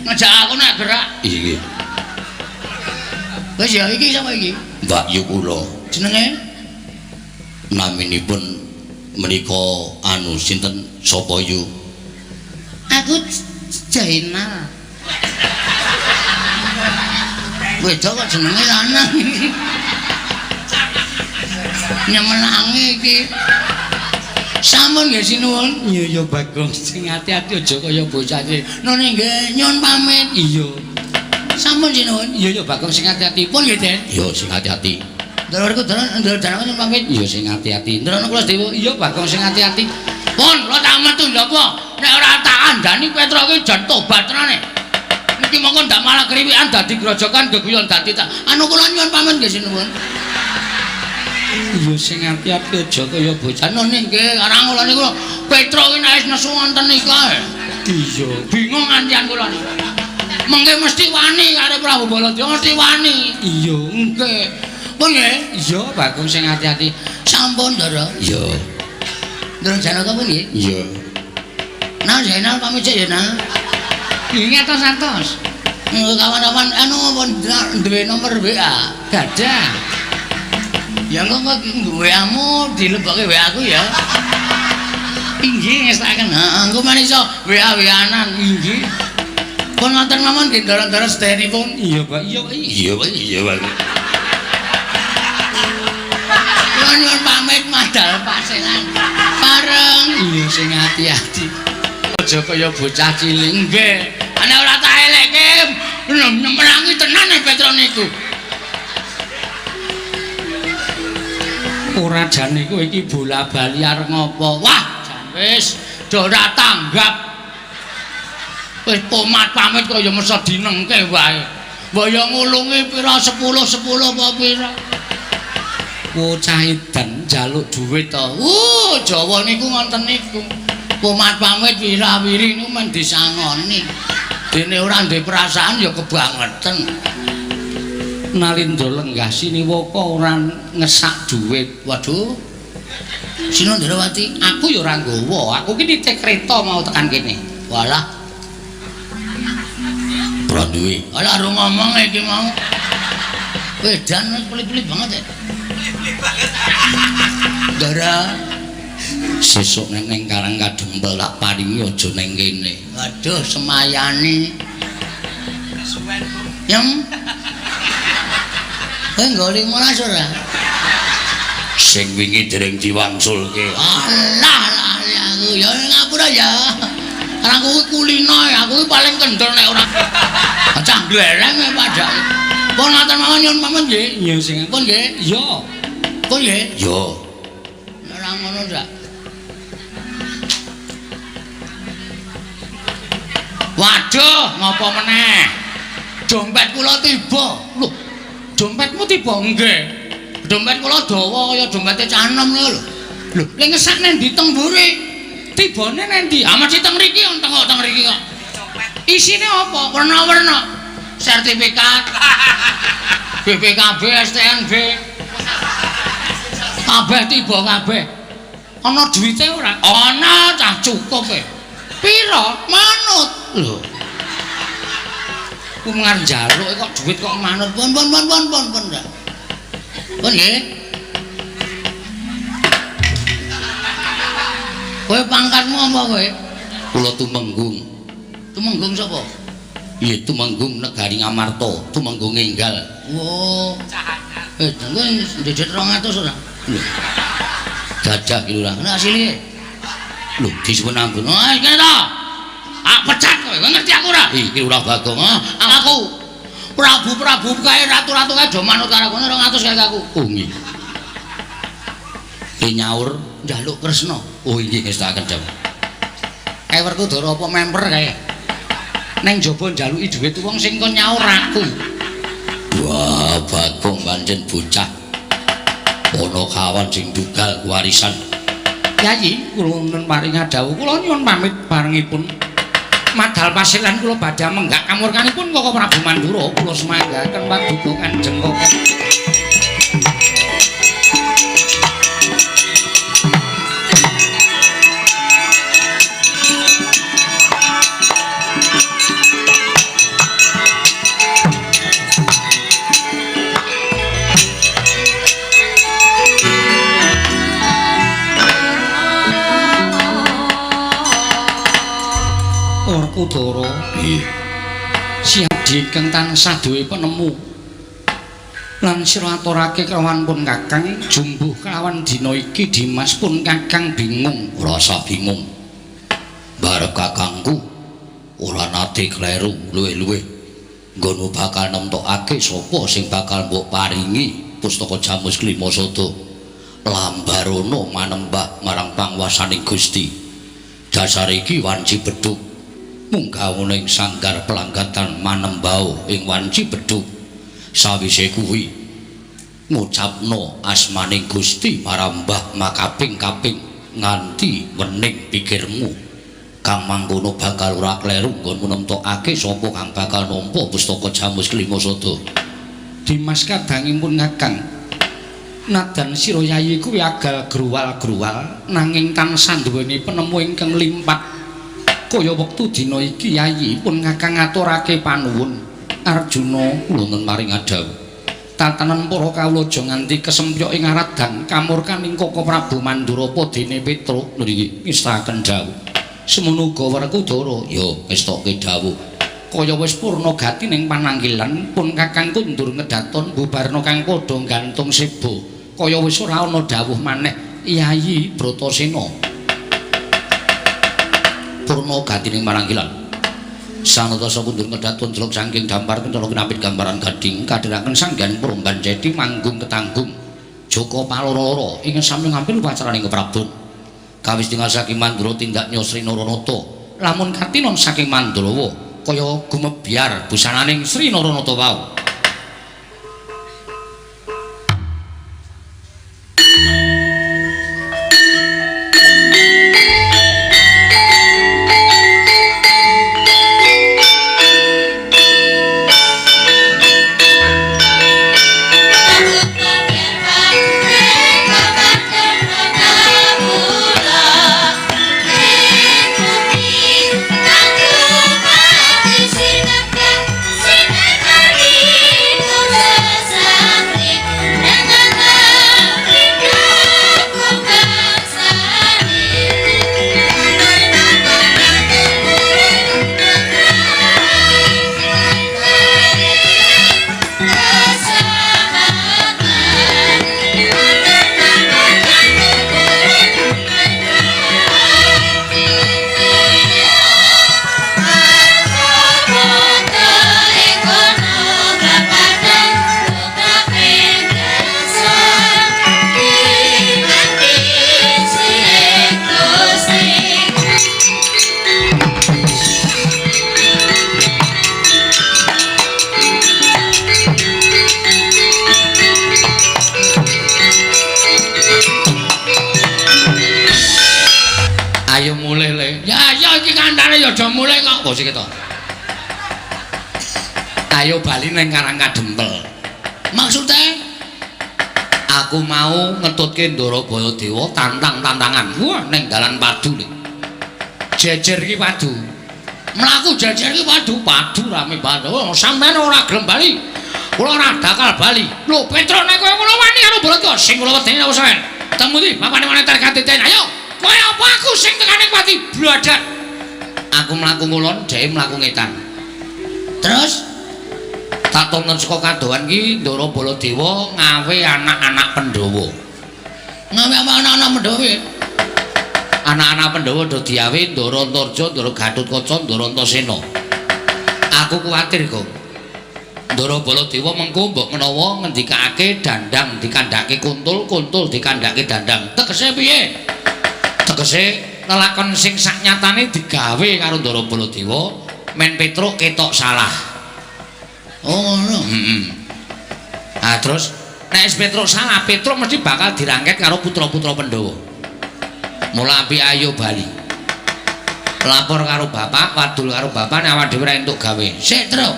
Ngejak aku nek gerak. Nggih. Wis ya iki sapa iki? Mbak Yu kula. Jenenge? Naminipun menika anu sinten sapa yu? Aku Jainal. Wedok kok jenenge lanang iki. Nyemelangi iki. Sampun nggih sinuwun. Iya iya Bagong sing ati-ati aja kaya bocah iki. None nggih nyuwun pamit. Iya. Sampun sinuwun. Iya iya Bagong sing ati-ati. Pun nggih, Den. Iya sing ati-ati. Ndorku ndoro jangan nyuwun pamit. Iya sing ati-ati. Ndorono kula sedewa. Iya Bagong sing ati-ati. Pun kula tak metu lho apa? Nek ora tak andani Petro iki jan tobat tenane. Niki mongko ndak malah kriwikan dadi grojokan geguyon dadi tak. Anu kula nyuwun pamit nggih sinuwun. Iya sing ati-ati aja kaya bocah none nggih karang kula niku Petro iki nek wis nesu wonten niku ae. Iya, bingung ngantian kula niku. Mengke mesti wani karo Prabu Baladewa mesti wani. Iya, nggih. Pun nggih. Iya, Bagong sing ati-ati. Sampun, Ndara. Iya. Ndara Janaka pun nggih. Iya. Nah, Zainal pamit sik ya, Nal. Nggih atos-atos. Kawan-kawan anu apa duwe nomor WA? Gadah. Ya engko kok WA-mu dilebokke WA aku ya. Inggih ngestakaken. Heeh, engko men iso WA-WA-nan. Inggih. Pun wonten mawon nggih ndara-ndara sedayanipun. Iya, Pak. Iya, Pak. Iya, Pak. Iya, Pak. Kula nyuwun pamit madal paselan. Pareng. Iya sing ati-ati. Aja kaya bocah cilik. Nggih. Ana ora tak elekke, nemelangi tenan Petro niku. Ora jane kowe iki bola-bali arep ngopo? Wah, jan wis do ora tanggap. Wis pomat pamit kaya mesa dinengke wae. Mbok ya ngulungi pira 10 10 apa pira. Bocah edan njaluk dhuwit to. Jawa niku ngoten niku. Pomat pamit wira-wiri niku men disangoni. Dene ora duwe perasaan ya kebangetan. Nalindra lenggah siniwaka ora ngesak dhuwit. Waduh. Sinandrawati, aku ya ora nggawa. Aku ki nitih kereta mau tekan kene. Walah. Ora duwe. Alah ora ngomong iki mau. Wedan pelit-pelit banget ya. Pelit-pelit banget. Ndara sesuk nek ning Karang Kadempel tak paringi aja ning kene. Waduh, semayane. Kesuwen, Bu. Yem. Kowe nggo 15 ora? Sing wingi dereng diwangsulke. Alah, lali aku ya ngapura ya. Karang kuwi kulino ya, aku paling kendel nek ora. Cah glereng e padake. Pun ngaten mawon nyuwun pamit nggih. Iya sing Pun nggih. Iya. Pun nggih. Yo. Ora ngono ndak. Waduh, ngopo meneh? Dompet kula tiba. Lho, dompetmu tiba? Nggih. Dompet kula dawa kaya dompete cah enom lho. Lho, lha ngesakne ndi teng mburi? Tibane nang ndi? Ah mesti teng mriki, teng teng mriki kok. Isine apa? Werna-werna. Sertifikat. BPKB, STNB. Kabeh tiba kabeh. Ana duwite ora? Ana, cah cukup e. Pira? Manut. Lho. Ku ngarep njaluk kok duit kok manut. Pun pun pun pun pun pun. Pun nggih. Kowe pangkatmu apa kowe? Kula Tumenggung. Tumenggung sapa? Iya, Tumenggung Negari Ngamarta, Tumenggung Enggal. Oh. Eh, kowe ndedhet 200 ora? Lho. Gajah ki lurah. Ora asline. Lho, disuwun ampun. Oh, kene to. Ah, pecat kowe. Kowe ngerti aku ora? Iki Lurah Bagong. Ah, aku. Prabu-prabu kae ratu-ratu kae do manut karo kono 200 kae aku. Oh, nggih. Ki nyaur njaluk Kresna. Oh, nggih ngestakaken dawuh. Kae Werkudara apa memper kae? Neng jaba njaluki dhuwit wong sing kon nyaur aku. Wah, Bagong pancen bocah. Ana kawan sing dugal warisan. Yayi, kula nuwun paring dawuh. Kula nyuwun pamit barengipun. Madal pasilan kula badhe menggak kamurkanipun Koko Prabu Mandura. Kula sumanggaken paduka Kanjeng Koko. Werkudara, nggih. Siap ingkang tansah duwe penemu. Lan sira aturake kelawan pun Kakang jumbuh kelawan dina iki Dimas pun Kakang bingung. Ora usah bingung. Barep kakangku ora nate kleru luwih-luwih. Nggono bakal nemtokake sapa sing bakal mbok paringi pustaka Jamus Klima Sada. Lambarono manembah marang pangwasaning Gusti. Dasar iki wanci bedhug. Munggah ing sanggar pelanggatan manembao ing wanci bedhug. Sawise kuwi ngucapno asmaning Gusti marambah makaping-kaping nganti wening pikirmu. Kang mangkono bakal ora kleru nggonmu nemtokake sapa kang bakal nampa pustaka Jamus Klima Sada. Dimas kadangipun Kakang, nadan sira yayi kuwi agal gruwal-gruwal nanging tansah duweni penemu ingkang limpat. Kaya wektu dina iki yayi pun Kakang ngaturake panuwun. Arjuna, kula nuwun maring dawuh. Tatanan para kawula aja nganti kesempyok ing aradang kamurkaning Koko Prabu Mandura apa dene Petruk. Nggih, ngestakaken dawuh. Semono uga Werkudara, ya ngestokke dawuh. Kaya wis purna gati ning pananggilan pun Kakang kundur ngedaton bubarna kang padha gantung seba. Kaya wis ora ana dawuh maneh Yayi Bratasena. Purna gatining maranggilan. Sanatasa kundur ngedaton delok saking dampar kencana kinapit gambaran gading kadhiraken sanggan promban ceti manggung ketanggung Joko Paloro ing sami ngampil upacaraning keprabon. Kawis tinggal saking Mandura tindak Sri Naranata. Lamun katinon saking Mandurawa kaya gumebyar busananing Sri Naranata wau. Sinagari. Ayo mulih le. Ya ya iki kandhane ya aja mulih kok. Kok sik to. Ayo bali ning Karang Kadempel. Maksude aku mau ngetutke Ndara Baladewa tantang-tantangan. Wah, ning dalan padu le. Jejer iki padu. Mlaku jejer iki padu, padu rame banget. Oh, sampean ora gelem bali. Kula ora bakal bali. Lho, Petruk nek kowe ngono wani karo Baladewa sing kula wedeni apa sampean? Temu ndi bapane mana tarkatiten. Ayo. Kowe apa aku sing tekane pati bladak. Aku mlaku ngulon, dheke mlaku ngetan. Terus tak tonton saka kadohan ki Ndara Baladewa ngawe anak-anak Pandhawa. Ngawe anak-anak Pandhawa. Anak-anak Pandhawa do diawe Ndara Antarja, Ndara Gatotkaca, Ndara Antasena. Aku kuwatir kok. Ndara Baladewa mengko mbok menawa ngendikake dandang dikandhake kuntul, kuntul dikandhake dandang. Tegese piye? Tegese lelakon sing saknyatane digawe karo Ndara Baladewa men Petruk ketok salah. Oh ngono. Heeh. Ah terus nek wis Petruk salah, Petruk mesti bakal dirangket karo putra-putra Pandhawa. Mula api ayo bali. Lapor karo bapak, wadul karo bapak nek awak dhewe ora entuk gawe. Sik, Truk.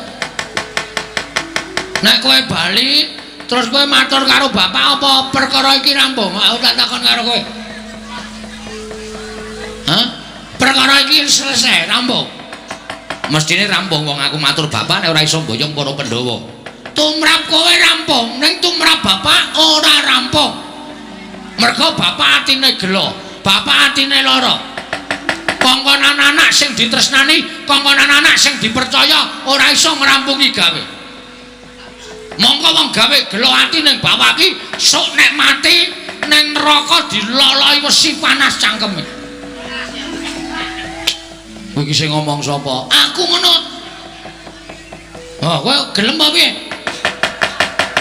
Nek kowe bali terus kowe matur karo bapak apa perkara iki rampung? Aku tak takon karo kowe. Hah? Perkara iki selesai, rampung. Mestine rampung wong aku matur bapak nek ora iso mboyong para Pandhawa. Tumrap kowe rampung, ning tumrap bapak ora rampung. Mergo bapak atine gelo, bapak atine lara. Kongkonan anak sing ditresnani, kongkonan anak sing dipercaya ora iso ngrampungi gawe. Mongko wong gawe gelo ati ning bawah iki sok nek mati ning neraka diloloi wesi panas cangkeme. Kowe iki sing ngomong sapa? Aku ngono. Oh, kowe gelem apa piye?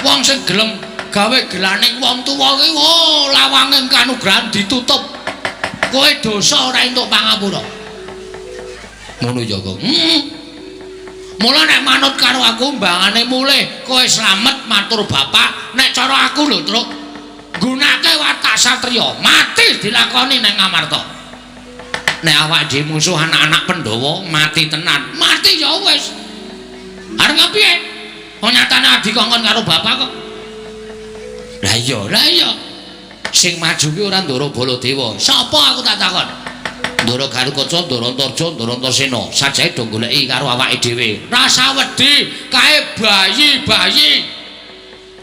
Wong sing gelem gawe gelaning wong tuwa kuwi, oh, lawange kanugrahan ditutup. Kowe dosa ora entuk pangapura. Ngono ya, Kang. Mula nek manut karo aku mbangane mulih, kowe slamet matur bapak, nek cara aku lho, Truk. Gunake watak satriya, mati dilakoni ning Ngamarta. Nek awak dhewe musuh anak-anak Pandhawa mati tenan. Mati ya wis. Arep piye? Wong nyatane adi kongkon karo bapak kok. Lah iya, lah iya. Sing maju ki ora Ndara Baladewa. Sapa aku tak takon? Ndara Gatotkaca, Ndara Antarja, Ndara Antasena. Sajae do goleki karo awake dhewe. Rasa wedi kae bayi-bayi.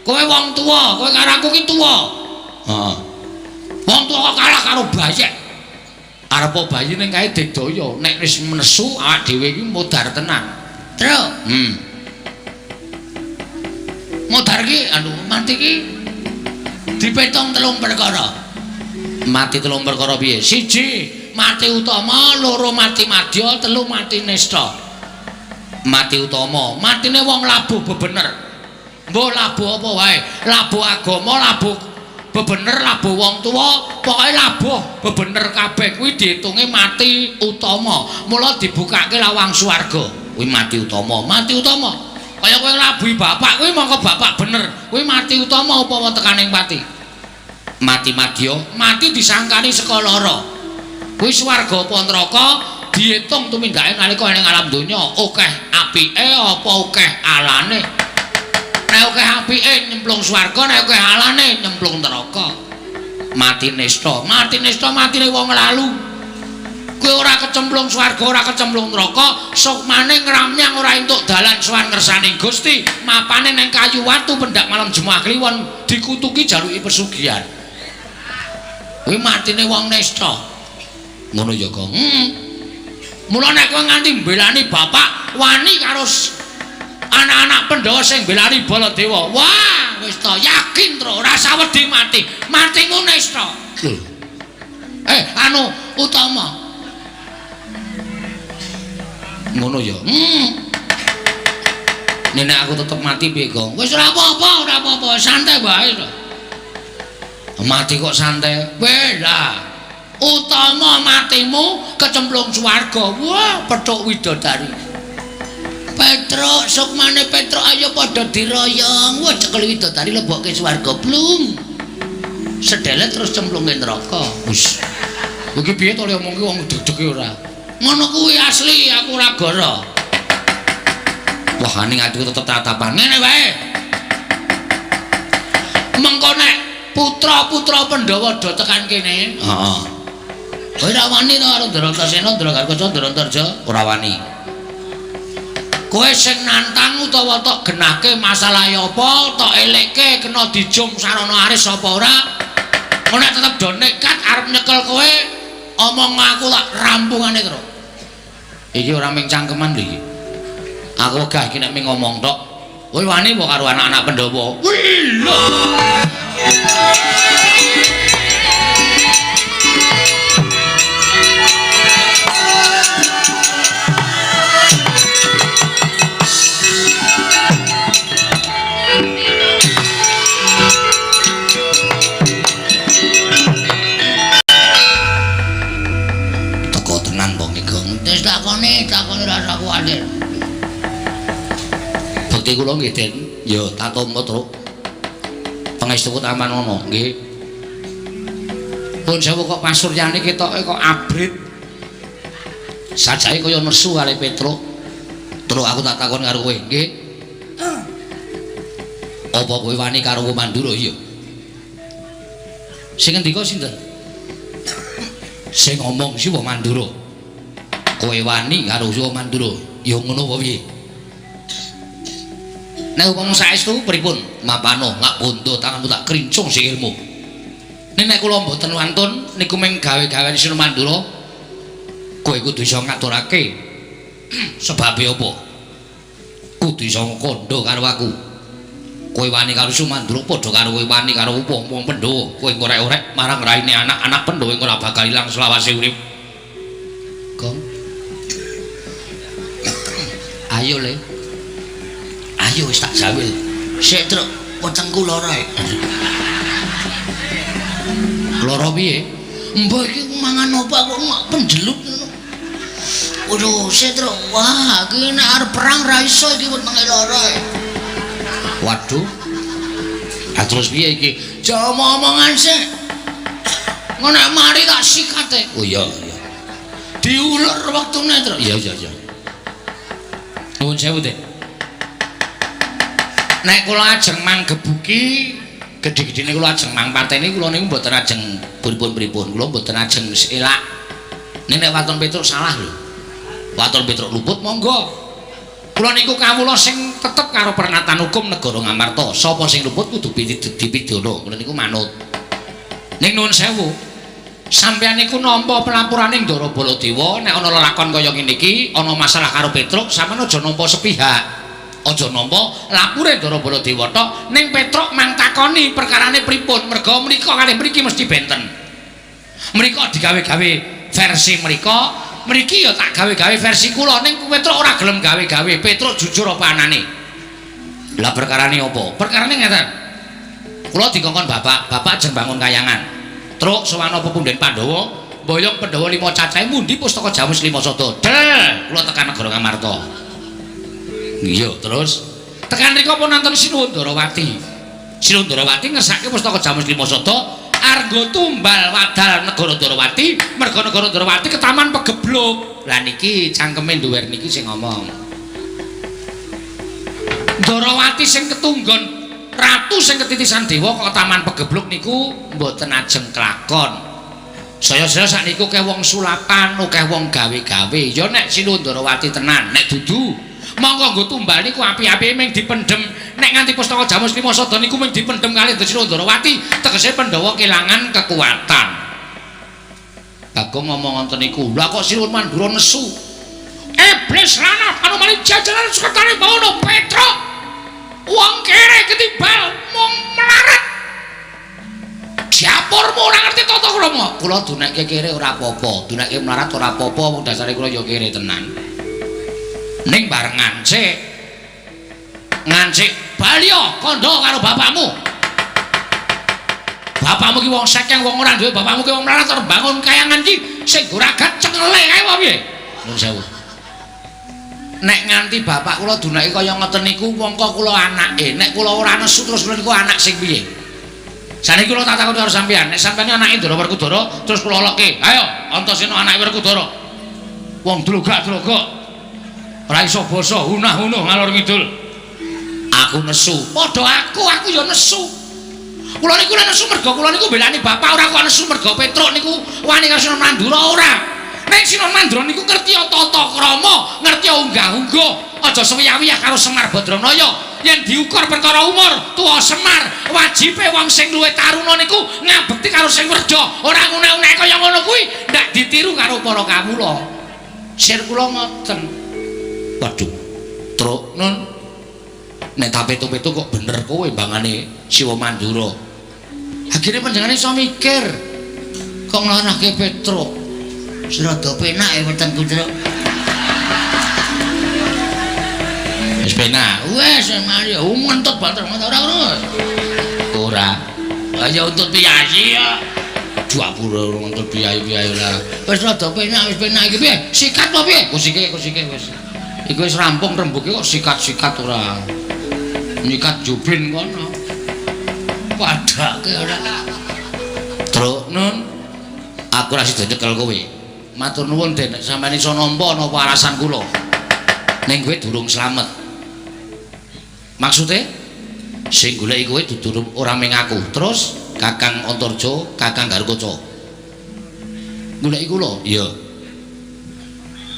Kowe wong tuwa, kowe karo aku ki tuwa. Heeh. Wong tuwa kok kalah karo bayek. Arepa bayi ning kae digdaya, nek wis nesu awak dhewe iki modar tenan. Truk. Modar ki anu mati ki dipetung telung perkara. Mati telung perkara piye? Siji, mati utama, loro mati madya, telu mati nista. Mati utama, matine wong labuh bebener. Mbok labuh apa wae? Labuh agama, labuh bebener, labuh wong tuwa, pokoke labuh bebener kabeh kuwi diitunge mati utama. Mula dibukake lawang swarga. Kuwi mati utama, mati utama. Kaya kowe nglabuhi bapak kuwi mongko bapak bener. Kuwi mati utama apa tekaning pati? Mati madya, mati disangkani saka lara. Kuwi swarga apa neraka diitung tumindake nalika ning alam donya, akeh apike apa akeh alane. Nek akeh apike nyemplung swarga, nek akeh alane nyemplung neraka. Mati nista, mati nista matine wong lalu. Kowe ora kecemplung swarga, ora kecemplung neraka, sukmane ngramyang ora entuk dalan sowan ngersane Gusti. Mapane ning kayu watu pendak malam Jumat Kliwon dikutuki jaluki pesugihan. Kuwi matine wong nista. Ngono ya, Kang. Mula nek kowe nganti mbelani bapak, wani karo anak-anak Pandhawa sing mbelani Baladewa. Wah, wis to yakin tro ora sawedi mati. Matimu nista. Lho. Anu utama. Ngono ya. Nek aku tetep mati piye, Gong? Wis ora apa-apa, ora apa-apa, santai wae to. Mati kok santai. Weh lah. Utama matimu kecemplung swarga. Wah, petuk widodari. Petruk, sukmane Petruk ayo padha diroyong. Wah, cekel widodari lebokke swarga. Blum. Sedelet terus cemplunge neraka. Wis. Iki piye to le omong ki wong deg-dege ora? Ngono kuwi asli aku ora goro. Wah, ning atiku tetep tatapan. Ngene wae. Mengko nek putra-putra Pandhawa do tekan kene. Heeh. Kowe ora wani to karo Ndrantasena, Ndrangarkaca, Ndrantarja? Ora wani. Kowe sing nantang utawa tok genahke masalahe apa, tok elekke kena dijum sarana aris apa ora? Ngono nek tetep do nekat arep nyekel kowe, omong aku tak rampungane terus. Iki ora mung cangkeman lho iki. Aku wegah iki nek mung ngomong tok. Kowe wani apa karo anak-anak Pandhawa? Wih lho. Teko tenan wong iki. Wis takoni, takoni rasa kuwatir. Bekti kula nggih, Den. Ya tatompa, Truk. Pangestuku taman ana, nggih. Pun sewu kok pasuryane ketoke kok abrit. Sajake kaya nesu kali Petruk. Truk aku tak takon karo kowe, nggih. Apa kowe wani karo Mandura iya? Sing ngendika sinten? Sing ngomong Siwa Mandura. Kowe wani karo Siwa Mandura? Ya ngono apa piye? Nek upama saestu pripun? Mapano lak bondo tanganmu tak krincung sikilmu. Nek kula mboten wantun niku mung gawe-gaweane Siwa Mandura. Kowe kudu iso ngaturake. Sebabe apa? Kudu iso kandha karo aku. Kowe wani karo Siwa Mandura padha karo kowe wani karo wong-wong Pandhawa. Kowe ngorek-orek marang raine anak-anak Pandhawa ora bakal ilang selawase urip. Gong. Ayo le. Ayo wis tak jawil. Sik, Truk, wetengku lara. Lara piye? Mbah iki mangan apa aku mak penjelut ngono. Waduh, sik, Truk. Wah, iki nek arep perang ra iso iki wetenge lara. Waduh. Ah terus piye iki? Aja omong-omongan sik. Ngono nek mari tak sikate. Oh iya, iya. Diulur wektune, Truk. Iya, iya, iya. Nuwun sewu, Dik. Nek kula ajeng manggebuki gedhe-gedhene kula ajeng mang parteni kula niku mboten ajeng pripun-pripun. Kula mboten ajeng elak. Nek nek waton Petruk salah lho. Waton Petruk luput monggo. Kula niku kawula sing tetep karo pernatan hukum negara Ngamarta. Sapa sing luput kudu dipidana. Kula niku manut. Ning nuwun sewu. Sampeyan niku nampa pelaporane Ndara Baladewa nek ana lelakon kaya ngene iki, ana masalah karo Petruk, sampeyan aja nampa sepihak. Aja nampa lapure Ndara Baladewa tok, ning Petruk mang takoni perkarane pripun, merga mrika kalih mriki mesti benten. Mrika digawe-gawe versi mrika, mriki ya tak gawe-gawe versi kula, ning Petruk ora gelem gawe-gawe. Petruk jujur apa anane? Lah perkarane apa? Perkarane ngeten. Kula dikongkon bapak, bapak ajeng bangun kayangan. Truk sowan pepunden Pandhawa, mboyong Pandhawa 5 cacahe mundi pustaka Jamus 5 sada. Del, kula tekan negara Ngamarta. Iya, terus tekan rika pun nonton Sinuwun Darawati. Sinuwun Darawati ngersake pustaka Jamus 5 sada, arga tumbal wadal negara Darawati, merga negara Darawati ketaman pegebluk. Lah niki cangkeme nduwer niki sing ngomong. Darawati sing ketunggon ratu sing ketitisan dewa kok taman pegebluk niku mboten ajeng kelakon. Saya-saya sakniku akeh wong sulapan, akeh wong gawe-gawe. Ya nek Sinuwun Darawati tenan, nek dudu monggo nggo tumbal niku api-apike mung dipendhem. Nek nganti pustaka Jamus 5 sada niku mung dipendhem kalih Sinuwun Darawati, tegese Pandhawa kelangan kekuatan. Bagong ngomong ngoten niku. Lah kok Sinuwun Mandura nesu? Iblis lanang anomali jajaran sekretare bawono Petruk. Wong kere ketibal mung melarat. Dapurmu ora ngerti tata krama. Kula dunekke kere ora apa-apa, dunekke melarat ora apa-apa, wong dasare kula ya kere tenan. Ning bareng ngancik. Ngancik baliya kandha karo bapakmu. Bapakmu ki wong sekeng, wong ora duwe, bapakmu ki wong melarat arep bangun kayangan ki sing goragat cengele kae apa piye? Nuwun sewu. Nek nganti bapak kula dunake kaya ngoten niku mongko kula anake, nek kula ora nesu terus kula niku anak sing piye? Saniki kula tak takon karo sampeyan, nek sampeyan anake Ndara Werkudara terus kula lokke. Ayo, Antasena anake Werkudara. Wong dlogak-dlogok. Ora iso basa, hunah-hunuh ngalor ngidul. Aku nesu. Padha aku ya nesu. Kula niku nesu mergo kula niku mbelani bapak, ora kok nesu mergo Petruk niku wani karo Sinon Mandura ora. Nek Sinon Mandura niku ngerti tata krama, ngerti unggah-ungguh, aja suwiyah-wiyah karo Semar Badranaya. Yen diukur perkara umur, tuwa Semar, wajibe wong sing luwih taruna niku ngabekti karo sing werda, ora ngunek-unek kaya ngono kuwi ndak ditiru karo para kawula. Sir kula ngoten. Waduh, Truk Nun. Nek tak pitu-pitu kok bener kowe mbangane Siwa Mandura. Akhire panjenengane iso mikir kok nglanake Petruk. Wis rada penak ya wetengku, Truk. Wis penak. Wis mari ngentut banter ora ngono. Ora. Ayo untut piyayi ya. Dua pura ngentut piyayi-piyayi ora. Wis rada penak, wis penak iki piye? Sikat apa piye? Kusike, kusike wis. Iku wis rampung rembuke kok sikat-sikat ora. Nyikat jubin kono. Padake ora. Truk Nun, aku ora sida nyekel kowe. Matur nuwun Den, sampeyan iso nampa napa alasan kula. Ning kowe durung slamet. Maksude sing goleki kowe dudu ora ming aku. Terus Kakang Antarja, Kakang Garkaca. Goleki kula? Iya.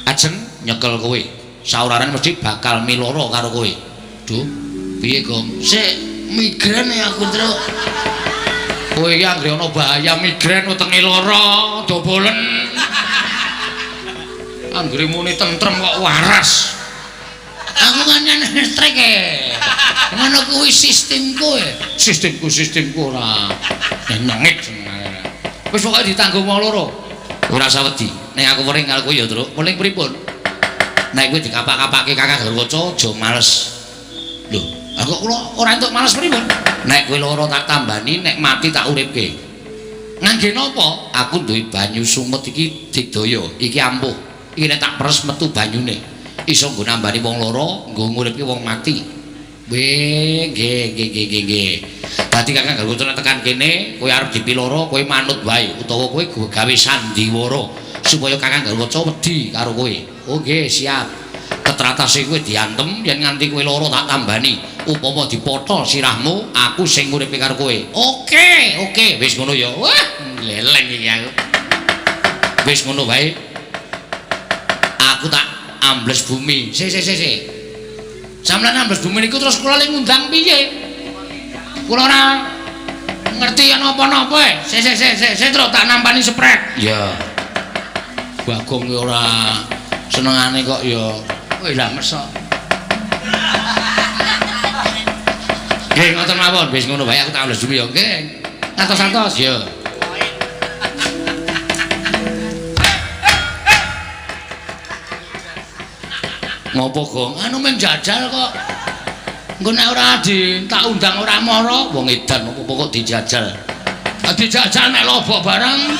Ajeng nyekel kowe. Saurarane mesti bakal miloro karo kowe. Duh, piye, Gong? Sik migrain ya aku, Truk. Kowe iki anggere ana bahaya migrain wetenge lara, dobolen. Anggere muni tentrem kok waras. Aku kan listrik e. Ngono kuwi sistemku e. Sistemku ora nyengit senengane. Wis pokoke ditanggung wong loro. Ora usah wedi. Nek aku weling karo kowe ya, Truk. Weling pripun? Nek kowe dikapak-kapake Kakang Garkaca aja males. Lho, aku kula ora entuk males pripun? Nek kowe lara tak tambani, nek mati tak uripke. Ngangge napa? Aku duwe banyu sumet iki digdaya, iki ampuh. Iki nek tak peres metu banyune. Iso nggo nambani wong lara, nggo nguripke wong mati. Weh, nggih nggih nggih nggih. Dadi Kakang Garkaca nek tekan kene, kowe arep dipiloro, kowe manut wae utawa kowe gawe sandiwara supaya Kakang Garkaca wedi karo kowe. Oh nggih, siap. Ketratase kowe diantem yen nganti kowe lara tak tambani. Upama dipotho sirahmu, aku sing nguripi karo kowe. Oke, oke, wis ngono ya. Wah, leleng iki aku. Wis ngono wae. Aku tak ambles bumi. Si si si si. Sampeyan ambles bumi niku terus kula le ngundang piye? Kula ora ngerti napa-napa e. Si si si si, si terus tak nampani sprek. Iya. Bagong ora senengane kok ya. Wih lah mesok. Nggih ngoten mawon, wis ngono wae aku tak ambles bumi ya nggih. Santos-santos. Iya. Ngopo, Gong? Anu men jajal kok. Engko nek ora di tak undang ora mara, wong edan opo kok dijajal. Dijajal nek lobok bareng.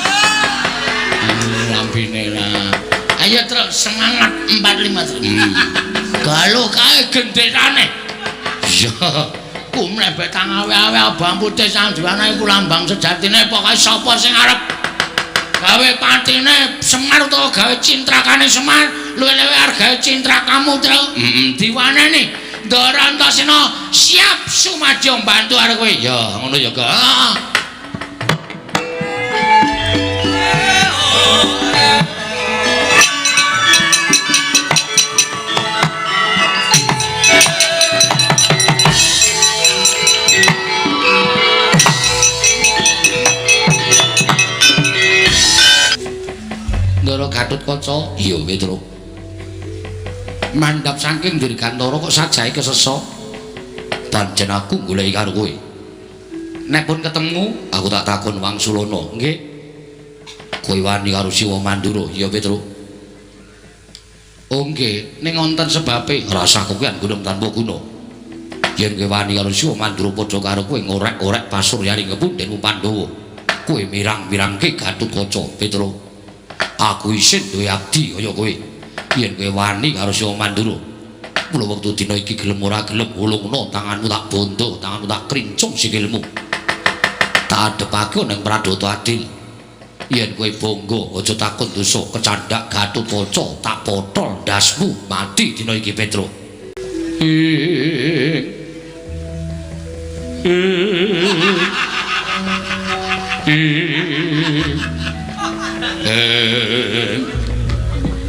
Lambene lah. Ayo terus semangat 45 terus. Galuh kae genderane. Iya. Ku mlebet tangawe-awe abang putih sandiwane iku lambang sejatine pokoke sapa sing arep gawe patine Semar utawa gawe cintrakane Semar luwih-luwih hargae cintrakamu terus. Diwaneni Ndara Antasena siap sumadyo mbantu karo kowe. Ya ngono ya, Kak. Ndara Gatotkaca, iya Petruk. Mandhap saking Dirgantara kok sajahe kesesa. Pancen aku goleki karo kowe. Nek pun ketemu, aku tak takon wangsulana. Nggih. Kowe wani karo Siwa Mandura, iya Petruk. Oh nggih, ning wonten sebabe rasah kowe gunung tanpa guna. Yen kowe wani karo Siwa Mandura padha karo kowe ngorek-orek pasuryaning kepundhenmu Pandhawa. Kowe mirang-mirangke Gatotkaca, Petruk. Aku isin duwe abdi kaya kowe. Yen kowe wani karo Siwa Mandura, mula wektu dina iki gelem ora gelem ulungna tanganmu tak bondo, tanganmu tak krincung sikilmu. Tak adhepake ning Pradata Adil. Yen kowe bangga aja takon dosa kecandhak Gatotkaca tak potol ndasmu mati dina iki Petruk.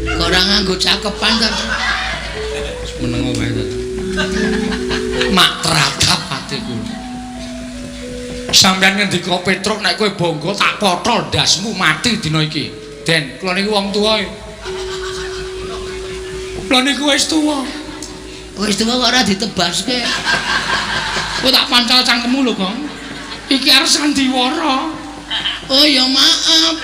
Kok ora nganggo cakepan to? Meneng wae to. Mak teratap atiku. Sampeyan ngendika Petruk nek kowe bangga tak potol ndasmu mati dina iki. Den, kula niku wong tuwa. Kula niku wis tuwa. Wis tuwa kok ora ditebaske. Kowe tak pancal cangkemmu lho, Gong. Iki arep sandiwara. Oh ya maaf.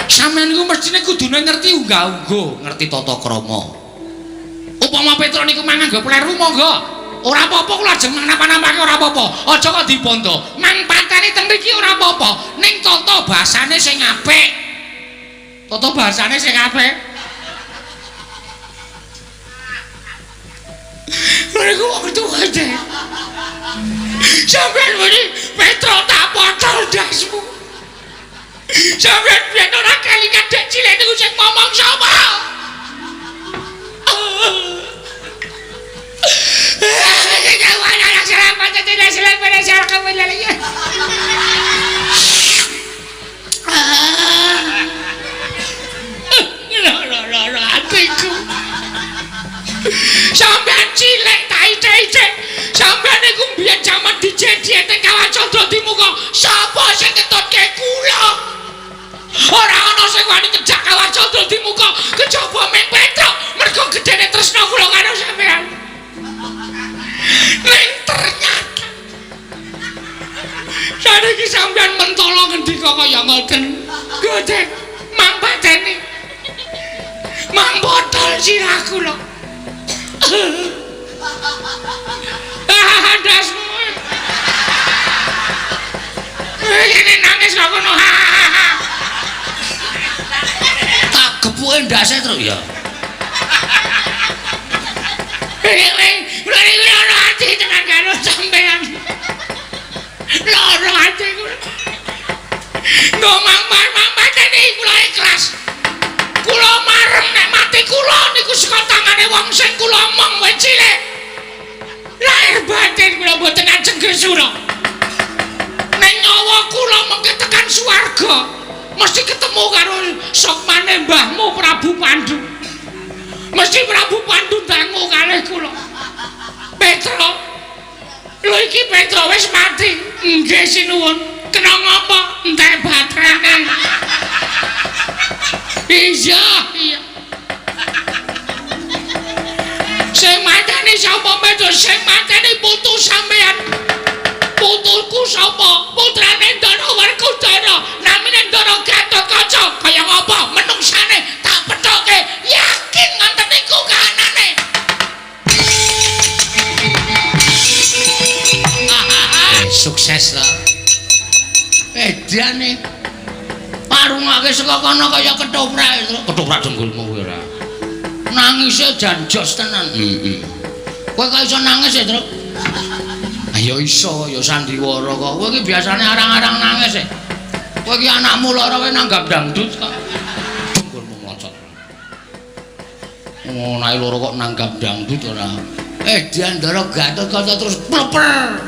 Sampeyan niku mestine kudune ngerti unggah-ungguh, ngerti tata krama. Upama Petruk niku mangan nggo pleru monggo. Ora apa-apa kula ajeng napa-napake ora apa-apa. Aja kok dibondo. Mang pateni teng mriki ora apa-apa. Ning tata basane sing apik. Tata basane sing apik. Niku wong tuwa aja. Sampeyan muni Petruk tak potol ndasmu. Sampeyan biyen ora kelingan dek cilik niku sing ngomong sapa? Atiku. Sampeyan cilik tak icek-icek. Sampeyan niku mbiyen jaman dijedihe teng Kawah Candra Dimuka. Sapa sing ngetutke kula? Ora ana sing wani ngejak Kawah Candra Dimuka kejaba ming Petruk. Mergo gedene tresna kula karo sampeyan. Ning ternyata saniki sampeyan mentolo ngendika kaya ngoten. Godhek mang pateni. Mang botol sirah kula. Ah, ndasmu. Ini nangis kok ngono. Tak gepuke ndase Truk ya. Kula niku lara ati tenan karo sampeyan. Lara ati kula. Ngomong mang pateni kula ikhlas. Kula marem nek mati kula niku saka tangane wong sing kula omong wis cilik. Lahir batin kula mboten ajeng gresura. Nek nyawa kula mengke tekan swarga, mesti ketemu karo sokmane mbahmu Prabu Pandu. Mesti Prabu Pandu dangu kalih kula. Petruk, lho iki Petruk wis mati. Nggih sinuwun. Kena ngapa? Entek baterane. Iya, iya. Sing mateni sapa Petruk? Sing mateni putu sampean. Putuku sapa? Putrane Ndara Werkudara. Namine Ndara Gatotkaca. Kaya ngapa menungsane tak pethoke. Yakin ngoten niku kahanane. Sukses lah. Edane. Parungake saka kono kaya ketoprak, Truk. Ketoprak dengkulmu kowe ora. Nangise jan jos tenan. Heeh. Kowe kok iso nangis ya, Truk? Ayo iso ya sandiwara kok. Kowe iki biasane arang-arang nangis e. Kowe iki anakmu lara kowe nanggap dangdut kok. Dengkulmu mlocot. Oh, anake loro kok nanggap dangdut ora. Edan Ndara Gatotkaca terus pleper.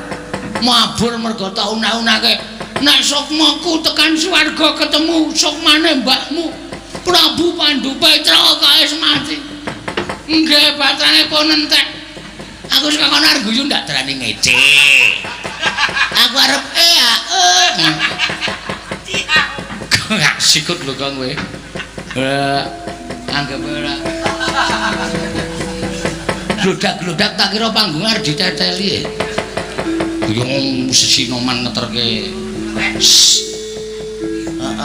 Mabur mergo tak unak-unake. Nek sukmaku tekan swarga ketemu sukmane mbahmu Prabu Pandu Petruk kok wis mati. Nggih, batrane pun entek. Aku saka kono arep guyu ndak darani ngece. Aku arep Kok sikut lho Kang kowe. Ora anggap ora. Glodak-glodak tak kira panggung arep diteteli. Yo sesinoman ngeterke. Heeh,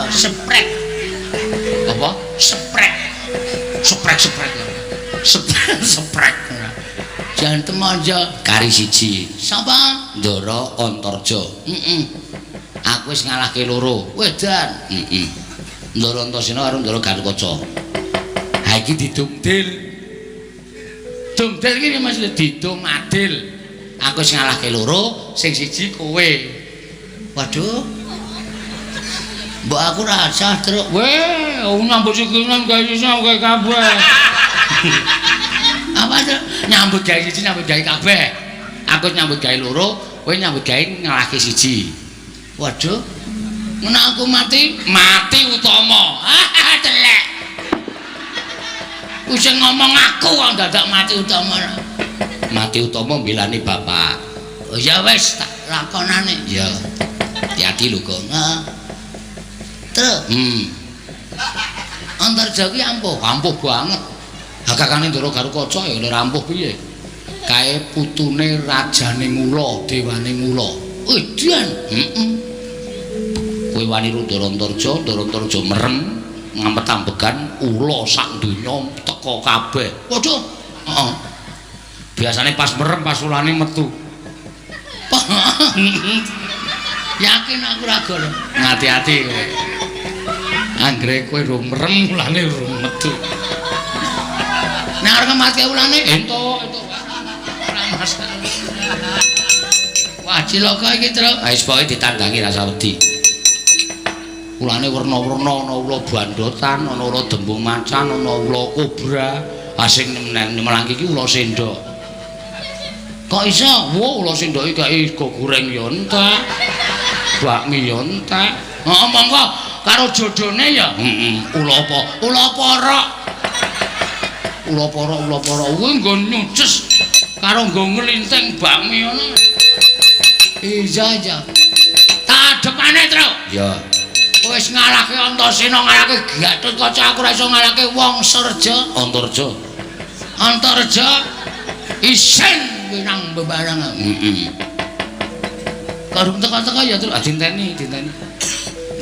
sprek. Apa? Sprek. Sprek-sprek. Sprek. Jangan temonjo kari siji. Sapa? Ndara Antarja. Heeh. Aku wis ngalahke loro. Wedan. Heeh. Ndara Antasena karo Ndara Gatotkaca. Ha iki didumdil. Dumdil iki maksud didum adil. Aku sing ngalahke loro, sing siji kowe. Waduh. Mbok aku ora asah, Truk. Weh, nyambut sikinan gawe siji gawe kabeh. Apa, Truk? Nyambut gawe siji nyambut gawe kabeh. Aku nyambut gawe loro, kowe nyambut gawe ngalahke siji. Waduh. Ngono aku mati, mati utama. Ah, telek. Wis ngomong aku kok dadak mati utama. Mati utama mbelani bapak. Oh ya wis tak lakonane. Ya. Hati-hati lho, Gong. Heeh. Truk. Antarja kuwi ampuh. Ampuh banget. Kakane Ndara Garukaca ya ora ampuh piye. Kae putune rajane Ngula, dewane Ngula. Edan. Heeh. Kowe wani Ndara Antarja, Ndara Antarja merem ngamet-ambegan ula sak donya teka kabeh. Waduh. Heeh. Biasane pas merem pas ulane metu. Yakin aku ora gol. Ngati-ati kowe. Anggere kowe rung merem ulane rung metu. Nek arep mati ulane entuk, entuk. Ora masalah. Wah, cilaka iki, Truk. Wis pokoke ditandangi rasa wedi. Ulane werna-werna, ana ula bandotan, ana ula dembung macan, ana ula kobra. Ah sing melangki iki ula sendok. Kok iso? Wah, ula sendok iki kae sego goreng ya entek. Bakmi ya entek. Heeh, monggo karo jodone ya. Heeh, ula apa? Ula porok. Ula porok, ula porok kuwi nggo nyuces karo nggo nglinting bakmi ngono. Iya, iya. Tak adepane, Truk. Ya. Wis ngalahke Antasena, ngalahke Gatotkaca, aku ora iso ngalahke Wangsareja. Antarja. Antarja isin winang bebareng. Heeh. Karung teka-teka ya, Truk. Ah dinteni, dinteni.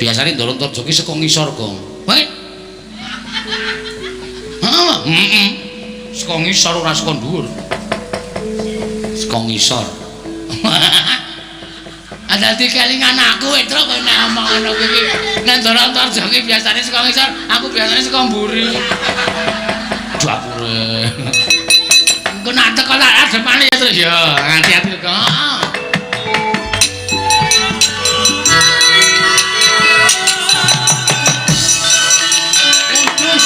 Biasane Ndara Antarja ki saka ngisor, Gong. Weh. Heeh. Heeh. Saka ngisor ora saka dhuwur. Saka ngisor. Dadi kelingan aku Truk kowe nek omong ngono kuwi. Nek Ndara Antarja ki biasane saka ngisor, aku biasane saka mburi. Dapure. Engko nek teko tak adepane ya, Truk. Ya, hati-hati kok. Heeh. Terus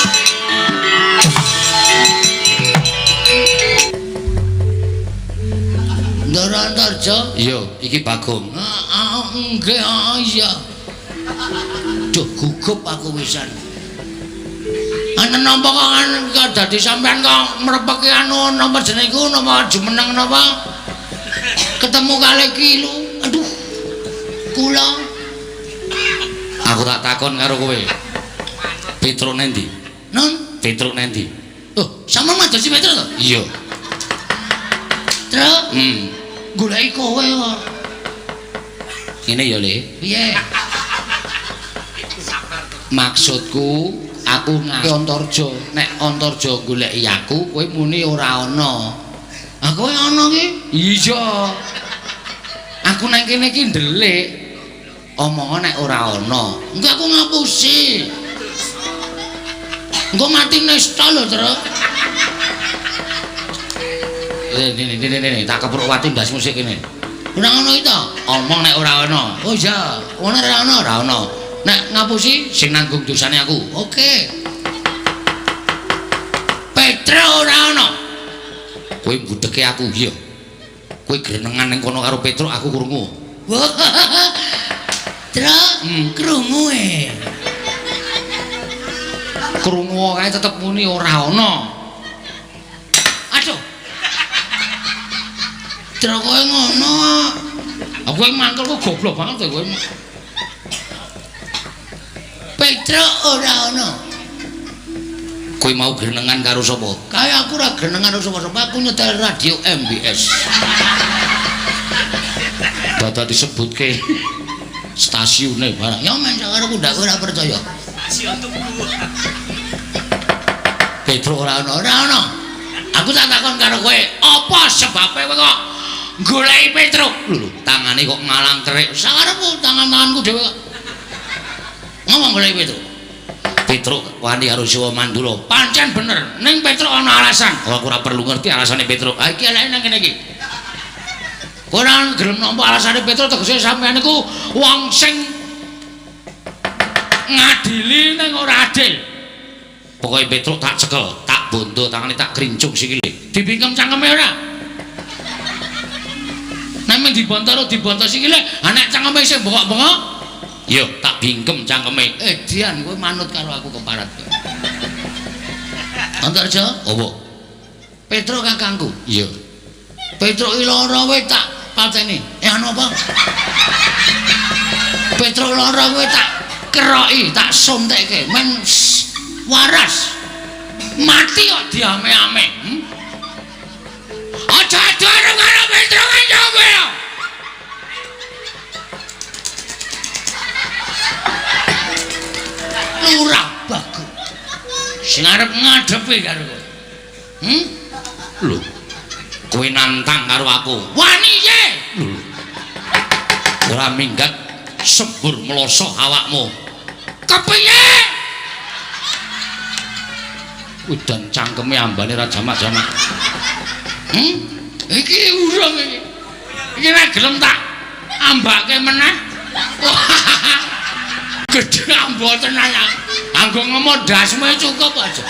Ndara Antarja? Iya, iki Bagong. Heeh, nggih, heeh, iya. Duh, gugup aku wisan. Ana napa kok kok dadi sampean kok mrepeki anu napa jenenge iku napa jumeneng napa? Ketemu kali ki lu. Aduh. Kula aku tak takon karo kowe. Petruk nendi? Non? Petruk nendi? Oh, sampean madosi Petruk to? Iya. Truk? Goleki kowe kok. Ngene ya, Le. Piye? Maksudku aku ngake Antarja. Nek Antarja goleki aku, kowe muni ora ana. Ah kowe ana ki? Iya. Aku nang kene iki ndelik. Omong nek ora ana. Engko aku ngapusi. Engko mati nesta lho, Truk. Ini, tak kepruk watu ndas musik kene. Ora ngono iki to? Omong nek ora ana. Oh iya, ngono ora ana, ora ana. Nek ngapusi sing nanggung dosane aku. Oke. Petruk ora ana. Kowe mbudeke aku iya. Kowe grenengan ning kono karo Petruk aku krungu. Truk, krungu e. Krungu kae tetep muni ora ana. Aduh. Truk kowe ngono. Aku mangkel kok goblok banget kowe. Petruk ora ana. Kowe mau grenengan karo sapa? Kae aku ora grenengan karo sapa-sapa, aku nyetel radio MBS. Dadak disebutke stasiune barang. Ya men sakarepku ndak ora percaya. Stasiun Tugu. Petruk ora ana, ora ana. Aku tak takon karo kowe, apa sebabe kowe kok goleki Petruk? Lho, tangane kok ngalang kerik. Sakarepku tangan-tanganku dhewe kok. Ngomong goleki Petruk. Petruk wani karo Siwa Mandura. Pancen bener, ning Petruk ana alasan. Oh, aku ora perlu ngerti alasane Petruk. Ha iki eleke nang kene iki. Ora gelem nampa alasane Petro tegese sampeyan niku wong sing ngadili ning ora adil. Pokoke Petro tak cekel, tak bondo tangane tak krincung sikile. Dibingkem cangkeme ora? Nek mung dibonto ora dibonto sikile, ha nek cangkeme isih bengok-bengok, ya tak bingkem cangkeme. Dian kowe manut karo aku keparat. Antarja, apa? Petro kakangku. Iya. Petro iki lara kowe tak pateni. Anu apa? Petro lara kowe tak keroki, tak suntekke men waras. Mati kok diame-ame. Aja adu karo Petro kanca kowe. Lurah Bagus. Sing arep ngadepi karo kowe. Lho. Kowe nantang karo aku. Wani ye. Lho. Ora minggat sembur mlosoh awakmu. Kepiye? Udan cangkeme ambane ra jamak-jamak. Iki urung iki. Iki nek gelem tak ambake meneh. Gedhe ambo tenan. Anggo ngomong ndasmu cukup aja.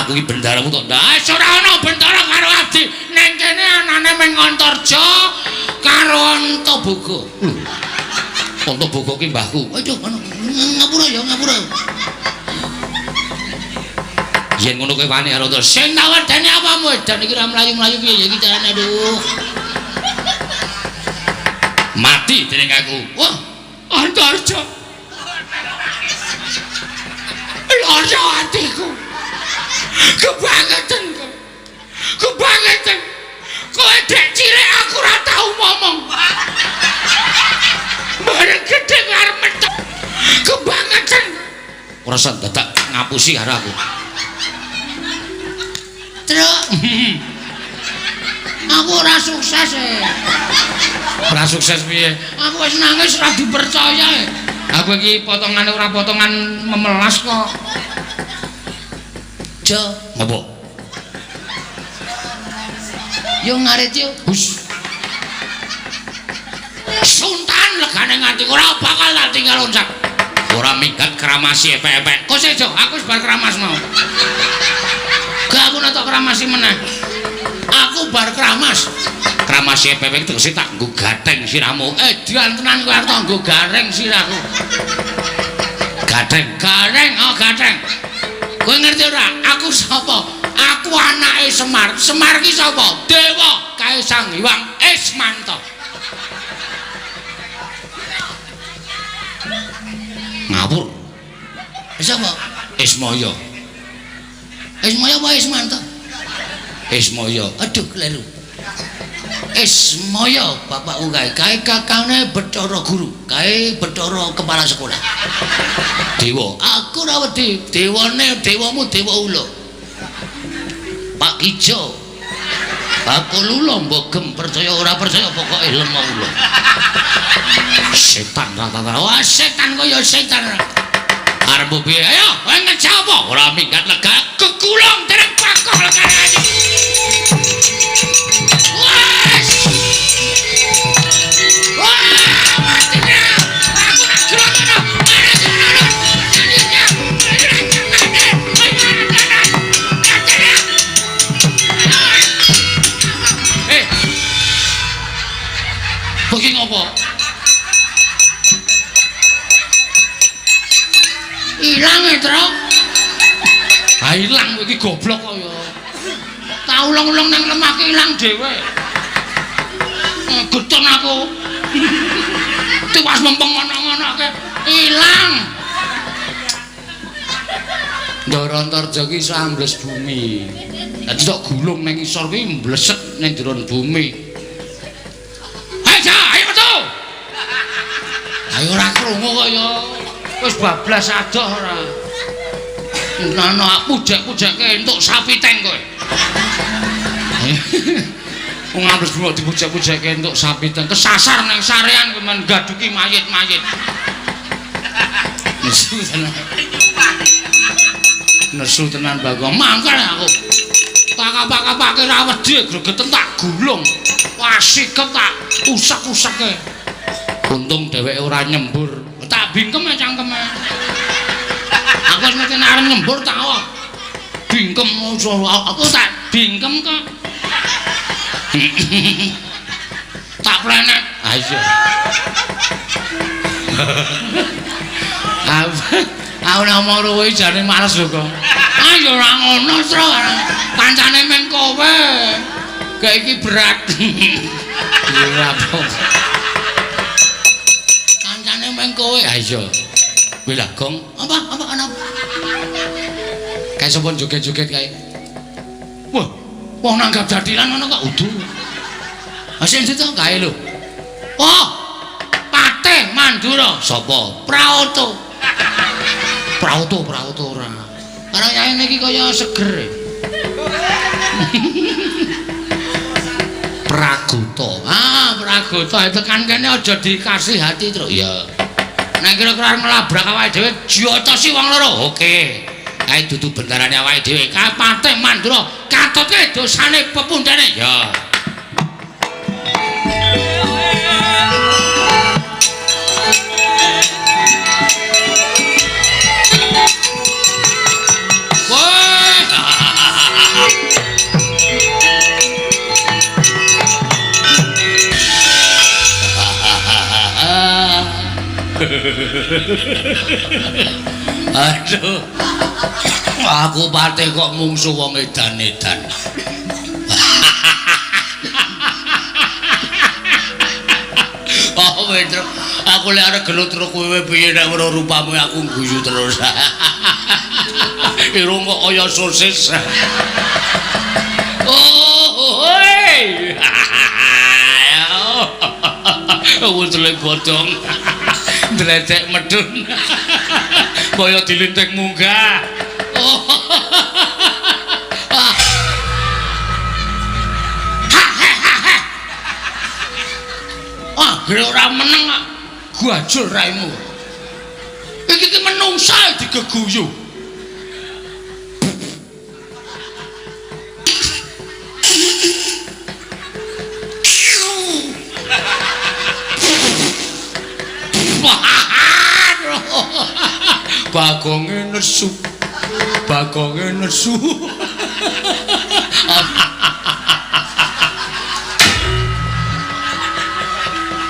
Aku iki bendaramu tok. Wis ora ana bendara karo abdi. Ning kene anane mung Antarja karo Antaboga. Lho. Antaboga ki mbahku. Aduh, ngapura ya, ngapura. Yen ngono kowe wani karo terus. Sing tak wedeni apamu edan iki ora mlayu-mlayu piye ya iki carane aduh. Mati dening aku. Wah, Antarja. Lara atiku. Kebangetan kowe. Kebangetan. Kowe dek cilik aku ora tau ngomong. Bareng gedhe arep metu. Kebangetan. Ora usah dadak ngapusi karo aku. Truk. Aku ora sukses e. Ora sukses piye? Aku wis nangis ora dipercaya e. Aku iki potongane ora potongan memelas kok. Jo, apa? Yo ngarit yo. Hus. Suntan legane nganti ora bakal tak tinggal loncat. Ora minggat kramasi epek-epek. Kok sik, Jo, aku wis bar kramas mau. Gak aku nek tok kramasi meneh. Aku bar kramas. Kramasi epek-epek tegese tak nggo gatheng sirahmu. Dian tenan kowe arep tak nggo gareng sirahku. Gatheng. Gareng, oh gatheng. Kowe ngerti ora? Aku sapa? Aku anake Semar. Semar ki sapa? Dewa kae Sang Hyang Ismanta. Ngawur. Sapa? Ismaya. Ismaya apa Ismanta? Ismaya. Aduh, kleru. Ismaya bapakku kae. Kae kakane Bathara Guru, kae Bathara kepala sekolah. Dewa. Aku ora wedi. Dewane dewamu dewa ula. Pak Kijo. Bakul ula mbok percaya ora percaya pokoke lemah ula. Setan rata-rata. Wah, setan kaya setan. Arep piye? Ayo, kowe ngejak apa? Ora minggat lega. Kekulung dereng pakoh legane. Wes. Wah, mati aku nak gerak. Eh. Kowe ngopo? Ilang e, Truk. Ha ilang kowe iki goblok kok ya. Tak ulung-ulung nang lemah ki ilang dhewe. Getun aku. Tiwas mempeng ngono-ngonoke ilang. Ndara Antarja ki iso ambles bumi. Dadi tok gulung nang isor kuwi mbleset ning jero bumi. Ayo, ayo metu. Ayo ora krungu kok ya. Wis bablas adoh ora. Nana pujek-pujekke entuk sapi teng kowe. Wong ambles bumi dipujek-pujekke entuk sapi teng. Kesasar nang sarean kowe men gaduki mayit-mayit. Nesu tenan. Nesu tenan Bagong. Mangkel aku. Tak apa-apake ra wedi gregeten tak gulung. Wah, sikep tak usak-usake. Untung dheweke ora nyembur. Tak bingkem e cangkeme. Aku wis ngerti nek arep nyembur tak kok. Bingkem aku tak bingkem kok. Tak plenet. Ha iya. Aku nek omong kowe jane males lho kok. Ah ya ora ngono, Tru. Kancane meng kowe. Kayak iki berat. Ya ora apa. Kancane meng kowe. Ha iya. Kuwi lah gong. Apa apa ana? Kae sapa joget-joget kae? Wah, wong nanggap jathilan ngono kok udu. Ha sing ndi to Kae lho. Oh. Patih Mandura. Sapa? Praoto. Praoto, Praoto ora. Karo yae niki kaya seger. Pragota. Ah, Pragota tekan kene aja dikasih hati, Tru. Iya. Nek kira-kira nglabrak awake dhewe jotosi wong loro. Oke. Kae dudu bendarane awake dhewe. Kae Patih Mandura katutke dosane pepundhene. Ya. Aduh. Aku patih kok mungsu wong edan-edan. Oh, Petro, aku lek arep gelut karo kowe piye nek weruh rupamu aku guyu terus. Irung kok kaya sosis. Oh, hoi. Wutule bodong. Dledek medun. Kaya dilinting munggah. Wah, gere ora meneng kok. Gajul raimu. Iki ki menungsa digeguyu. Bagonge nesu. Bagonge nesu.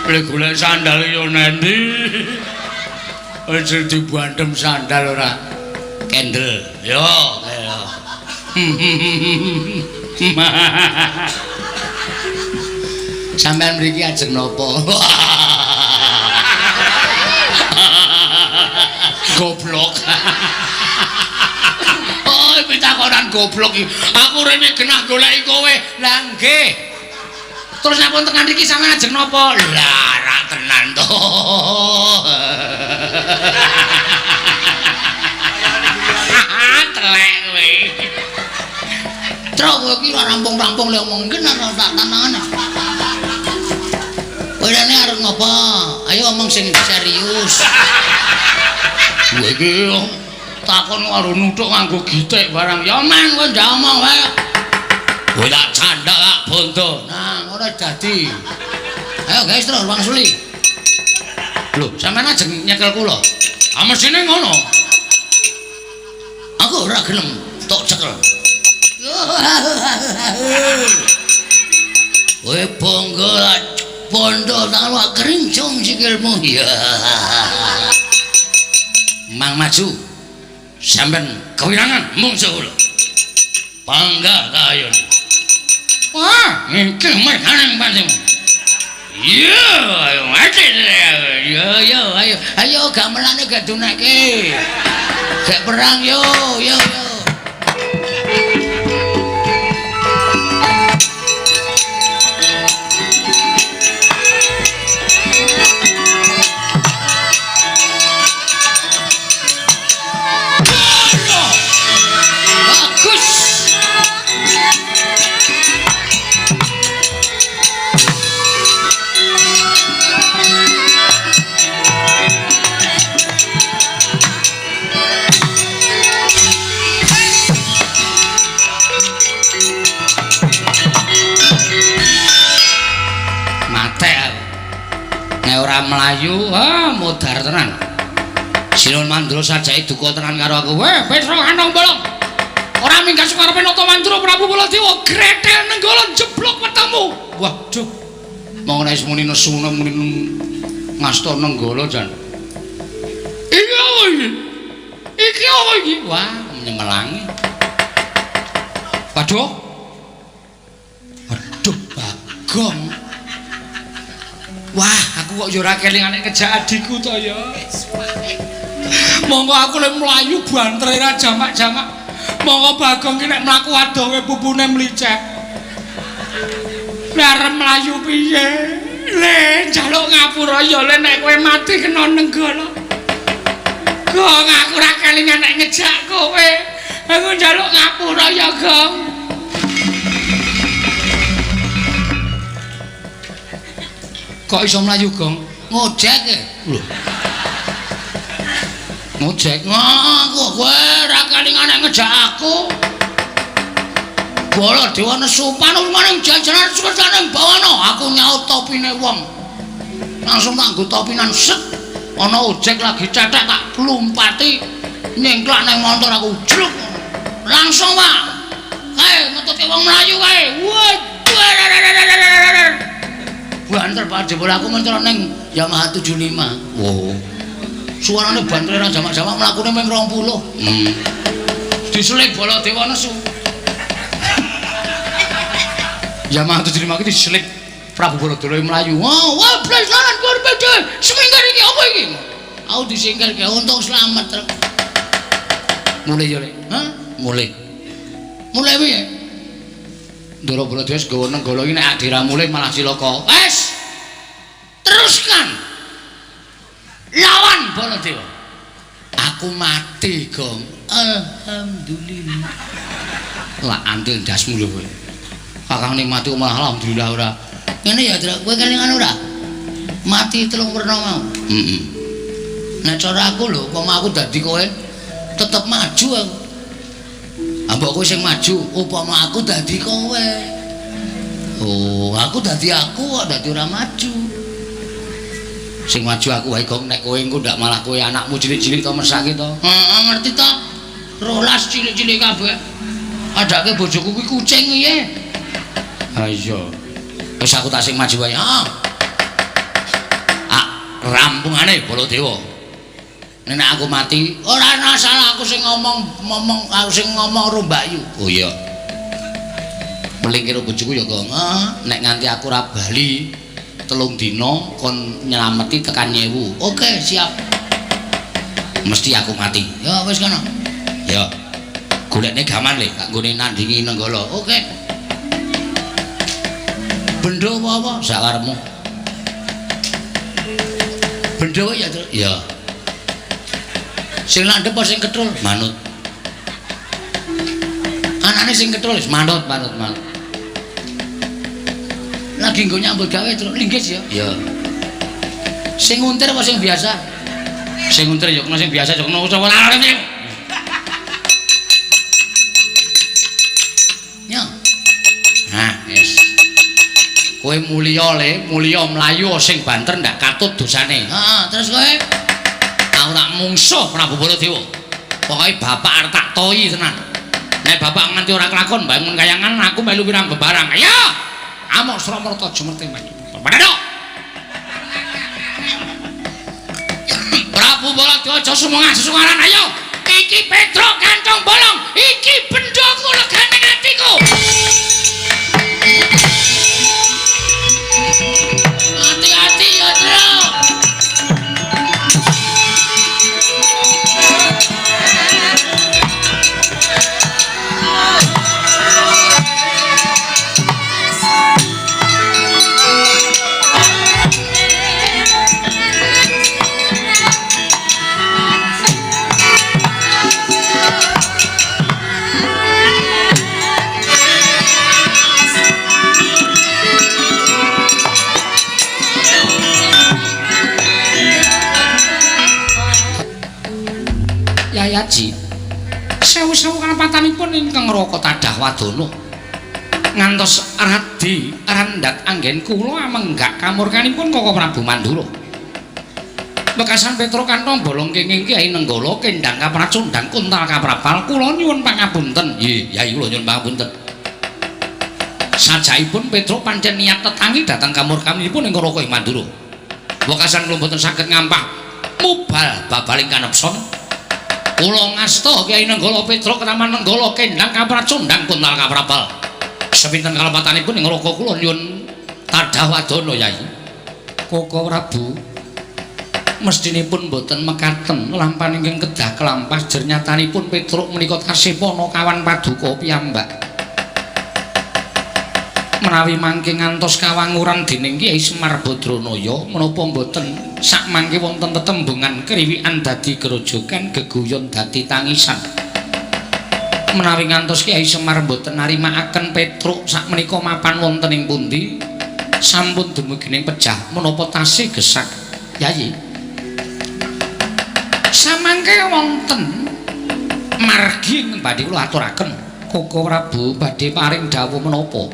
Lek golek sandal yo nendi? Aja dibantem sandal ora. Kendel. Yo, ayo. Sampeyan mriki ajeng napa? Goblok. Oh, pitakonan goblok iki. Aku rene genah goleki kowe. Lah nggih. Terus napa tekan mriki sampeyan ajeng napa? Lah ra tenan to. Telek kowe. Truk kowe iki ora rampung-rampung le omong iki ora tak tantangan. Kowe rene arep ngopo? Ayo omong sing serius. Kowe iki takon karo nuthuk nganggo gitik barang. Ya men kowe ndak omong wae. Kowe tak candhak tak bondo. Nah, ngono dadi. Ayo guys terus wangsuli. Lho, sampeyan ajeng nyekel kula. Ah mesine ngono. Aku ora gelem tok cekel. Kowe bangga bondo tak kerincung sikilmu. Ya. Mang maju. Sampeyan kewirangan mungsuh kula. Bangga kayone. Wah, iki merganing patimu. Iya, ayo mati. Yo yo ayo. Ayo gamelane gak dunake. Gak perang yo yo yo. Bagus. Prabu. Ah, modar tenan. Sinuwun Mandura sajake duka tenan karo aku. Weh, Petruk kantong bolong. Ora minggat sukarepe Nata Mandura Prabu Baladewa gretel Nenggala jeblok wetengmu. Waduh. Monggo nek muni nesu muni ngasta Nenggala jan. Iki apa iki? Iki apa iki? Wah, nyemelangi. Waduh. Waduh, Bagong. Wah, aku kok ya ora kelingan nek kejak adikku to ya. Monggo aku lek mlayu bantere ra jamak-jamak. Monggo Bagong ki nek mlaku adohe pupune mlicek. Lah arep mlayu piye? Le, njaluk ngapura ya le nek kowe mati kena Nenggala. Gong, aku ora kelingan nek ngejak kowe. Aku njaluk ngapura ya, Gong. Kok iso mlayu, Gong? Ngojek e. Lho. Ngojek? Aku kowe ora kelingan nek ngejak aku. Baladewa nesu panumaning jajaran sukertaning bawana, aku nyaut topine wong. Langsung tak nggo topinan set. Ana ojek lagi cetek tak lumpati nyengklak nang montor aku jluk. Langsung, Pak. Kae ngetutke wong mlayu kae. Waduh. Banter Pak jebul aku mencolok ning Yamaha 75. Oh. Suarane banter ra jamak-jamak mlakune mung 20. Diselip Baladewa nesu. Yamaha 75 iki diselip Prabu Baladewa mlayu. Oh, wah blas laran berbeda. Semingkir iki apa iki? Aku disingkirke untung slamet. Mulih ya, Lek. Hah? Mulih. Mulih piye? Ndara Baladewa wis gawa Nenggala iki nek adhe ra mulih malah cilaka. Wes. Teruskan. Lawan Baladewa. Aku mati, Gong. Alhamdulillah. Lah antil ndasmu lho kowe. Kakang ning mati malah alhamdulillah ora. Ngene ya, Truk, kowe kelingan ora? Mati telung werna mau. Heeh. Nek cara aku lho, umpama aku dadi kowe tetep maju aku. Mbok kowe sing maju, upama aku dadi kowe. Oh, aku dadi aku kok dadi ora maju. Sing maju aku wae, Gong, nek kowe engko ndak malah kowe anakmu cilik-cilik to mesake to. Heeh, ngerti to. 12 cilik-cilik kabeh. Adake bojoku kuwi kucing piye? Ha iya. Wis aku tak sing maju wae. Heeh. Ah, rampungane Baladewa. Nek aku mati, ora ana salah aku sing ngomong aku sing ngomong karo Mbakyu. Oh iya. Meling karo bojoku ya, Gong. Heeh. Nek nganti aku ora bali 3 dina kon nyelameti tekan 1000. Oke, siap. Mesti aku mati. Ya wis kono. Ya. Golekne gaman le, kak nggone nandingi Nenggala. Oke. Bendo apa-apa? Sakarepmu. Bendo ya, Truk. Ya. Sing landhep apa sing ketrul? Manut. Anane sing ketrul wis manut, manut, manut. Lagi nggo nyambut gawe, Truk. Linggis ya. Ya. Sing nguntir apa sing biasa? Sing nguntir ya kena, sing biasa ya kena. Ora. Ya. Nah, wis. Kowe mulya le, mulya mlayu sing banter ndak katut dosane. Heeh, terus kowe aku tak mungsuh Prabu Baladewa. Pokoke bapak arep tak toyi tenan. Nek bapak nganti ora kelakon bangun kayangan aku melu pirang bebarang. Ayo. Amok Sramarta Jumerte maju. Padha. Prabu Baladewa aja sumengah sesungaran ayo. Iki Petruk kantong bolong, iki bendoku legane atiku. Hati-hati ya, Truk. Yayaji sewu-sewu kalepatanipun ingkang Raka Tadah Wadana ngantos radi randhat anggen kula amenggak kamurkanipun Kaka Prabu Mandura. Wekasan Petruk kantong bolong kenging Kyai Nenggala kendang kapracundang kuntal kaprapal kula nyuwun pangapunten. Nggih, Yai kula nyuwun pangapunten. Sajaipun Petruk pancen niat tetangi dhateng kamur-kamunipun ing Raka ing Mandura. Wekasan kula mboten saged ngampah mubal babaling kanepson. Kula ngasta Kyai Nenggala Petruk ketaman Nenggala kendang kapracundang kuntal kaprapal. Sepinten kalepatanipun ing Raka kula nyuwun tadhah wadana Yai. Koko Prabu mestinipun mboten mekaten lampahan ingkang kedah kelampah jernyatanipun Petruk menika tasih panakawan paduka piyambak. Menawi mangke ngantos kawanguran dening Kyai Semar Badranaya menapa mboten sakmangke wonten tetembungan kriwikan dadi grojogan geguyon dadi tangisan. Menawi ngantos Kyai Semar mboten narimakaken Petruk sakmenika mapan wonten ing pundi sampun dumugi ing pejah menapa tasih gesak Yayi. Samangke wonten margi ingkang badhe kula aturaken. Koko Prabu badhe paring dawuh menapa?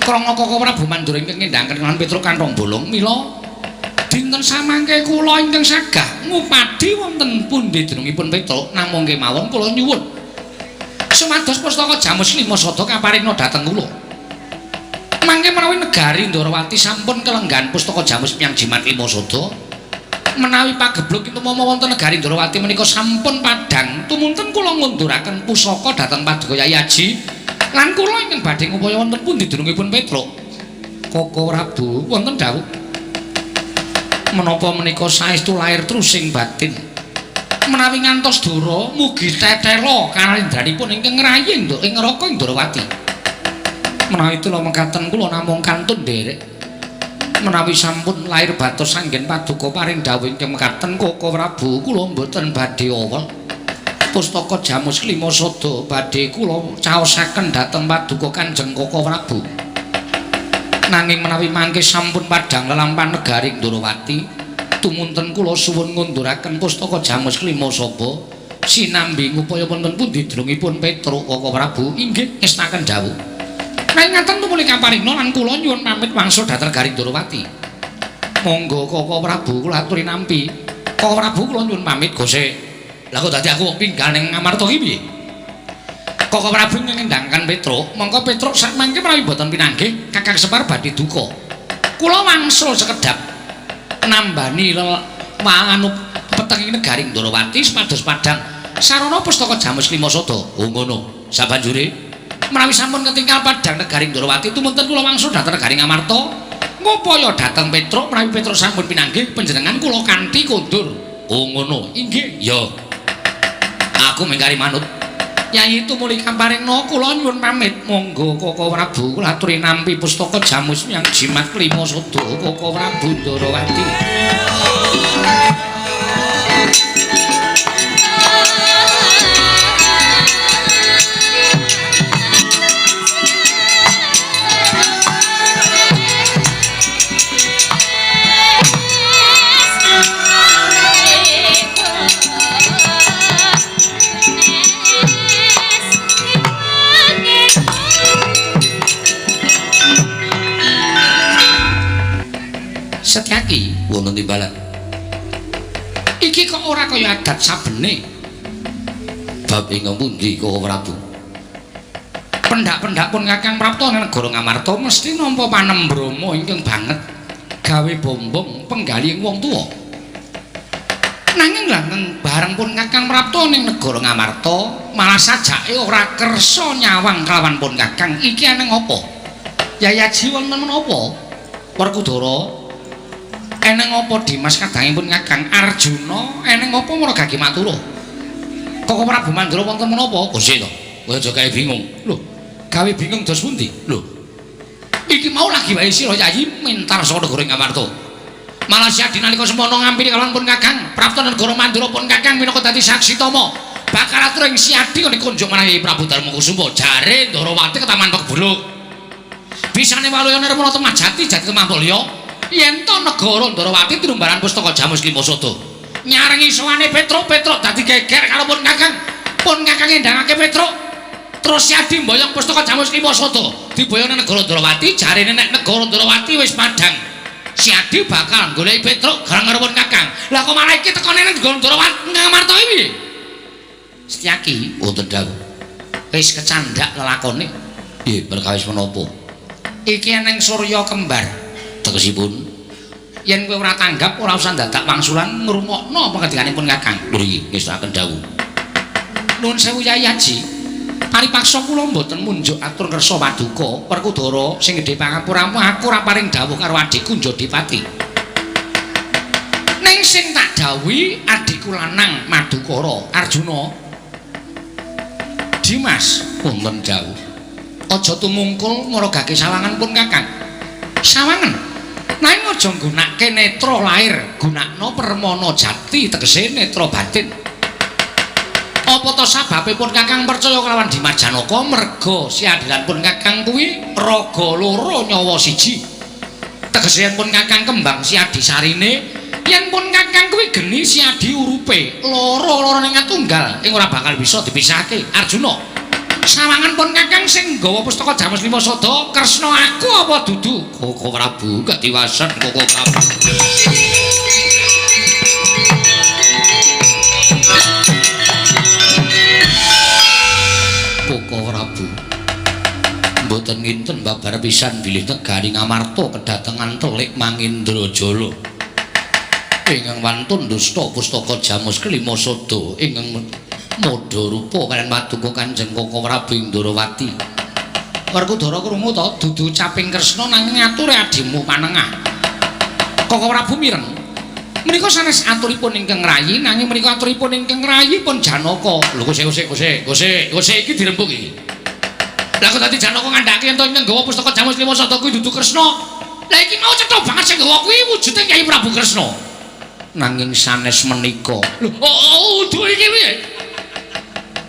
Krana Koko Prabu Mandura ingkang ngendhangaken lan Petruk kantong bolong mila dinten samangke kula ingkang sagah ngupadi wonten pundi dunungipun Petruk namung kemawon kula nyuwun sumados pustaka Jamus Lima Sada kaparingna dhateng kula. Mangke menawi negari Ndorowati sampun kelenggahan pustaka Jamus Miang Jimat Lima Sada, menawi pagebluk tumama wonten negari Ndorowati menika sampun padhang tumunten kula ngunduraken pusaka dhateng Paduka Yai Aji lan kula ingkang badhe ngupaya wonten pundi dunungipun Petruk. Koko Prabu wonten dawuh menapa menika saestu lair trusing batin menawi ngantos dura mugi tetela kalindranipun ingkang ngrayi ing neraka Ndorowati. Menawi tula mekaten kula namung kantun nderek menawi sampun lair batos anggen paduka paring dawuh ingkang mekaten Koko Prabu kula mboten badhe awel pustaka Jamus Lima Sada badhe kula caosaken dhateng paduka Kanjeng Koko Prabu. Nanging menawi mangke sampun padhang lelampahan negari Ndorowati tumunten kula suwun ngunduraken pustaka Jamus Lima Sada sinambi ngupaya wonten pundi dunungipun Petruk. Koko Prabu inggih ngestaken dawuh. Nanging ngaten tumuli kaparingna lan kula nyuwun pamit wangsul dhateng negari Ndorowati. Monggo Koko Prabu kula aturi nampi. Koko Prabu kula nyuwun pamit gose. Lah kok dadi aku pinggal ning Ngamarta iki piye? Koko Prabu ngendhangaken Petruk, mongko Petruk sakmangke menawi mboten pinanggih Kakang Semar badhe duka. Kula wangsul sekedhap nambani anu petenging negari Ndorowati supados padhang sarana pustaka Jamus Lima Sada. Oh ngono. Sabanjure menawi sampun ketinggal padhang negari Ndorowati tumunten kula wangsul dhateng negari Ngamarta ngupaya dhateng Petruk menawi Petruk sampun pinanggih panjenengan kula kanthi kondur. Oh ngono. Inggih. Ya. Aku mengkari manut. Yai tumuli kaparingna kula nyuwun pamit. Monggo Koko Prabu kula aturi nampi pustaka Jamus Miang Jimat Lima Sada Koko Prabu Ndorowati. Setyaki wonten timbalan. Iki kok ora kaya adat sabene. Bab ingkang pundi Koko Prabu? Pendak-pendak pun Kakang Prapta ning negara Ngamarta mesti nampa panembrama ingkang banget gawe bombong penggalih wong tuwa. Nanging langgeng bareng pun Kakang Prapta ning negara Ngamarta malah sajake ora kersa nyawang kelawan pun Kakang. Iki eneng apa? Yai Aji wonten menapa? Werkudara eneng apa Dimas kadangipun Kakang Arjuna eneng apa Maragagi Matura? Koko Prabu Mandura wonten menapa? Kose to. Kowe aja gawe bingung. Lho, gawe bingung dos pundi? Lho. Iki mau lagi wae sira Yayi mentar saka negara Ngamarta. Malah siadi nalika semono ngampiri kalawan pun Kakang Prapta negara Mandura pun Kakang minangka dadi saksi tama. Bakal atur ing Siadi kene kunjuk marang Yayi Prabu Darmakusuma jare Ndorowati ketaman Pekbuluk. Bisane waluya nirmala temah jati jati temah mulya. Yen to negara Ndorowati tinumbaran pustaka Jamus Lima Sada. Nyarengi sowane Petruk, Petruk dadi geger karo pun Kakang. Pun Kakang ngendhangake Petruk. Terus Siadi mboyong pustaka Jamus Lima Sada. Diboyong nang negara Ndorowati, jarene nek negara Ndorowati wis padhang. Si Adi bakal goleki Petruk gareng karo pun Kakang. Lah kok malah iki tekone ning Ndara Ngamarta iki piye? Setyaki wonten dawuh. Wis kecandak lelakone. Nggih, perkawis menapa? Iki eneng surya kembar. Tegesipun yen kowe ora tanggap ora usah dadak wangsulan ngrungokno pangandikanipun Kakang. Nggih, ngestakaken dawuh. Nuwun sewu Yai Haji. Paripaksa kula mboten munjuk atur kersa paduka Werkudara sing gedhe pangapuramu aku ora paring dawuh karo adhiku Njodipati. Ning sing tak dawuhi adhiku lanang Madukara Arjuna. Dimas wonten dawuh. Aja tumungkul maragake sawangan pun Kakang. Sawangan. Nanging aja nggunakake netra lair, gunakno permana jati tegese netra batin. Apa to sababe pun Kakang percaya kelawan Dimas Janaka merga siadilan pun Kakang kuwi raga loro nyawa siji. Tegese yen pun Kakang kembang siadi sarine, yen pun Kakang kuwi geni siadi urupe, loro-lorone ngatunggal ing ora bakal bisa dipisahake. Arjuna, sawangan pun Kakang sing nggawa pustaka Jamus Lima Sada Kresna aku apa dudu? Koko Prabu katiwasan Koko Prabu. Koko Prabu mboten nginten babar pisan bilih negari Ngamarta kedatengan telik Mangindrajala ingkang wantun dusta pustaka Jamus Kelima Sada ingkang modha rupa kaliyan paduka Kanjeng Koko Prabu Indrawati. Werkudara krungu to dudu caping Kresna nanging ature adimu panengah. Koko Prabu mireng. Menika sanes aturipun ingkang rayi nanging menika aturipun ingkang rayi pun Janaka. Lho kose kose kose kose iki dirembuk iki. Lah kok dadi Janaka ngandhake yen to ingkang nggawa pustaka Jamus Lima Sada kuwi dudu Kresna. Lah iki mau cetha banget sing nggawa kuwi wujude Kyai Prabu Kresna. Nanging sanes menika. Lho oh udu iki piye?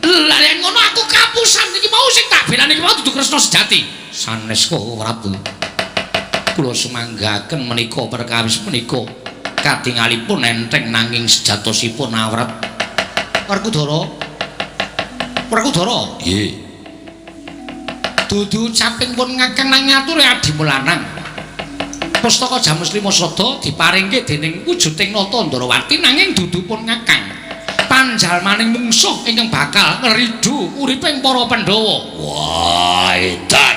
Lah yen ngono aku kapusan iki mau sing tak belani iki mau dudu Kresna sejati. Sanes Koko Prabu. Kula sumanggaken menika perkawis menika katingalipun enteng nanging sejatosipun awrat. Werkudara. Werkudara. Nggih. Dudu caping pun Kakang nang ngature adimu lanang. Pustaka Jamus Lima Sada diparingke dening wujuding Nata Ndrawati nanging dudu pun Kakang. Panjalmaning mungsuh ingkang bakal ngridu uriping para Pandhawa. Wah, edan.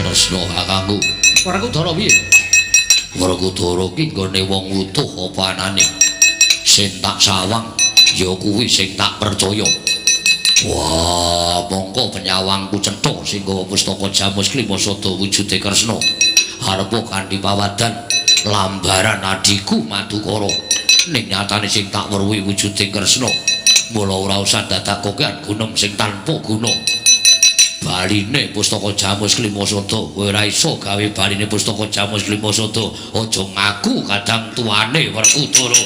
Kresna kakangku. Werkudara piye? Werkudara ki nggone wong utuh apa anane? Sing tak sawang ya kuwi sing tak percaya. Wah, mongko penyawangku cetha sing nggawa pustaka Jamus Klima Sada wujude Kresna. Arepa kanthi pawadan lambaran adhiku Madukara. Ning nyatane sing tak weruhi wujude Kresna. Mula ora usah dadak kokean gunem sing tanpa guna. Baline pustaka Jamus Klima Sada, kowe ora iso gawe baline pustaka Jamus Klima Sada. Aja ngaku kadang tuane Werkudara.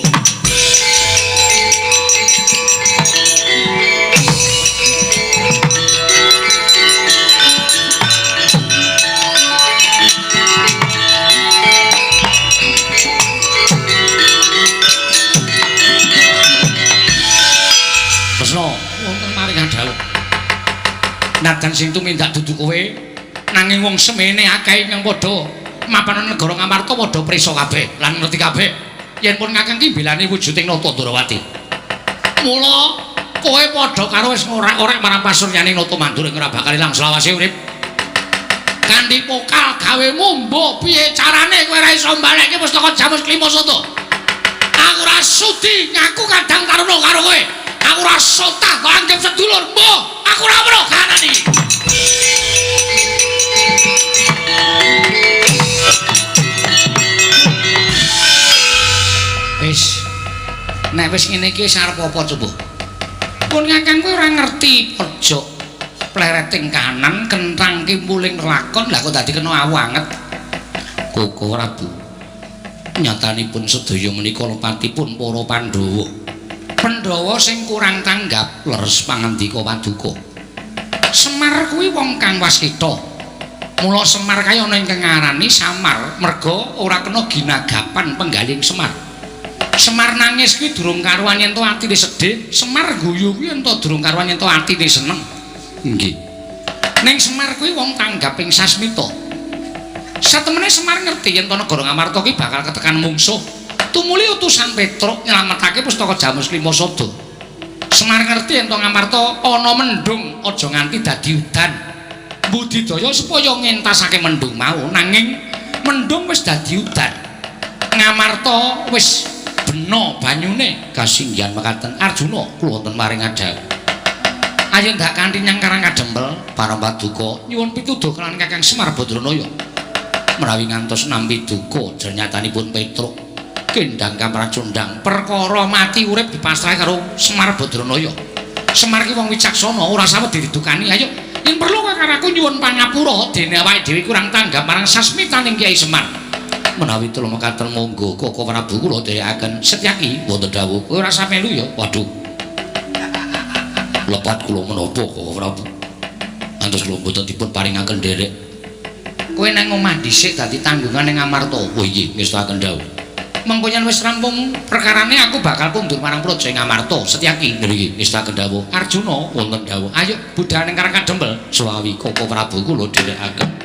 Kresna, wonten maring dawuh. Nadan sing tumindak dudu kowe nanging wong semene akeh ingkang padha mapan negara Ngamarta padha prisa kabeh lan ngerti kabeh yen pun Kakang ki belani wujuding Nata Ndrawati. Mula kowe padha karo wis ngorek-orek marang pasuryaning Nata Mandura ing ora bakal ilang selawase urip. Kanthi pokal gawemu mbok piye carane kowe ora iso mbalekke pustaka Jamus Klima Sada. Aku ora sudi ngaku kadang taruna karo kowe. Aku ora sotah kok anggap sedulur mbok. Aku ora weruh kahanan iki. Wis. Nek wis ngene iki wis arep apa coba? Pun Kakang kowe ora ngerti pojok plereting kanan kentang kimpuling lakon lah kok dadi kena awu anget. Koko Prabu. Nyatanipun sedaya menika lepatipun para Pandhawa. Pandhawa sing kurang tanggap leres pangandika paduka. Semar kuwi wong kang waskita. Mula Semar kaya ana ingkang ngarani Samar merga ora kena ginagapan penggaling Semar. Semar nangis kuwi durung karuan yen to atine sedih, Semar guyu kuwi yen to durung karuan yen to atine seneng. Nggih. Ning Semar kuwi wong tanggaping sasmita. Satemene Semar ngerti yen to negara Ngamarta kuwi bakal ketekan mungsuh. Tumuli utusan Petruk nyelametake pustaka Jamus Klima Sada. Semar ngerti yen to Ngamarta ana mendung aja nganti dadi udan. Budidaya supaya ngentasake mendung mau, nanging mendung wis dadi udan. Ngamarta wis bena banyune. Kasinggihan mekaten Arjuna kula wonten maring adhawuh. Ayo ndak kanthi nyang Karang Kadempel para paduka nyuwun pituduh kelawan Kakang Semar Badranaya. Menawi ngantos nampi duka jernyatanipun Petruk kendang kamracundang perkara mati urip dipasrahi karo Semar Badranaya. Semar ki wong wicaksana ora sawed didukani. Ayo yen perlu kowe karo aku nyuwun pangapura dene awake dhewe kurang tanggap marang sasmitaning Kyai Semar. Menawi tulung mekaten monggo Koko Prabu kula dherekaken. Setyaki wonten dawuh. Kowe ora usah melu ya. Waduh. Lepat kula menapa Koko Prabu? Antos kula mboten dipun paringaken nderek. Kowe nang omah dhisik dadi tanggungan ning Amarta. Oh iya, ngestakaken dawuh. Mengko yen wis rampung perkarane aku bakal kundur marang Praja ing Amarta. Setyaki ngriki ngestakaken dawuh. Arjuna wonten dawuh. Ayo budal ning Karang Kadempel. Suwawi Koko Prabu kula dherekaken.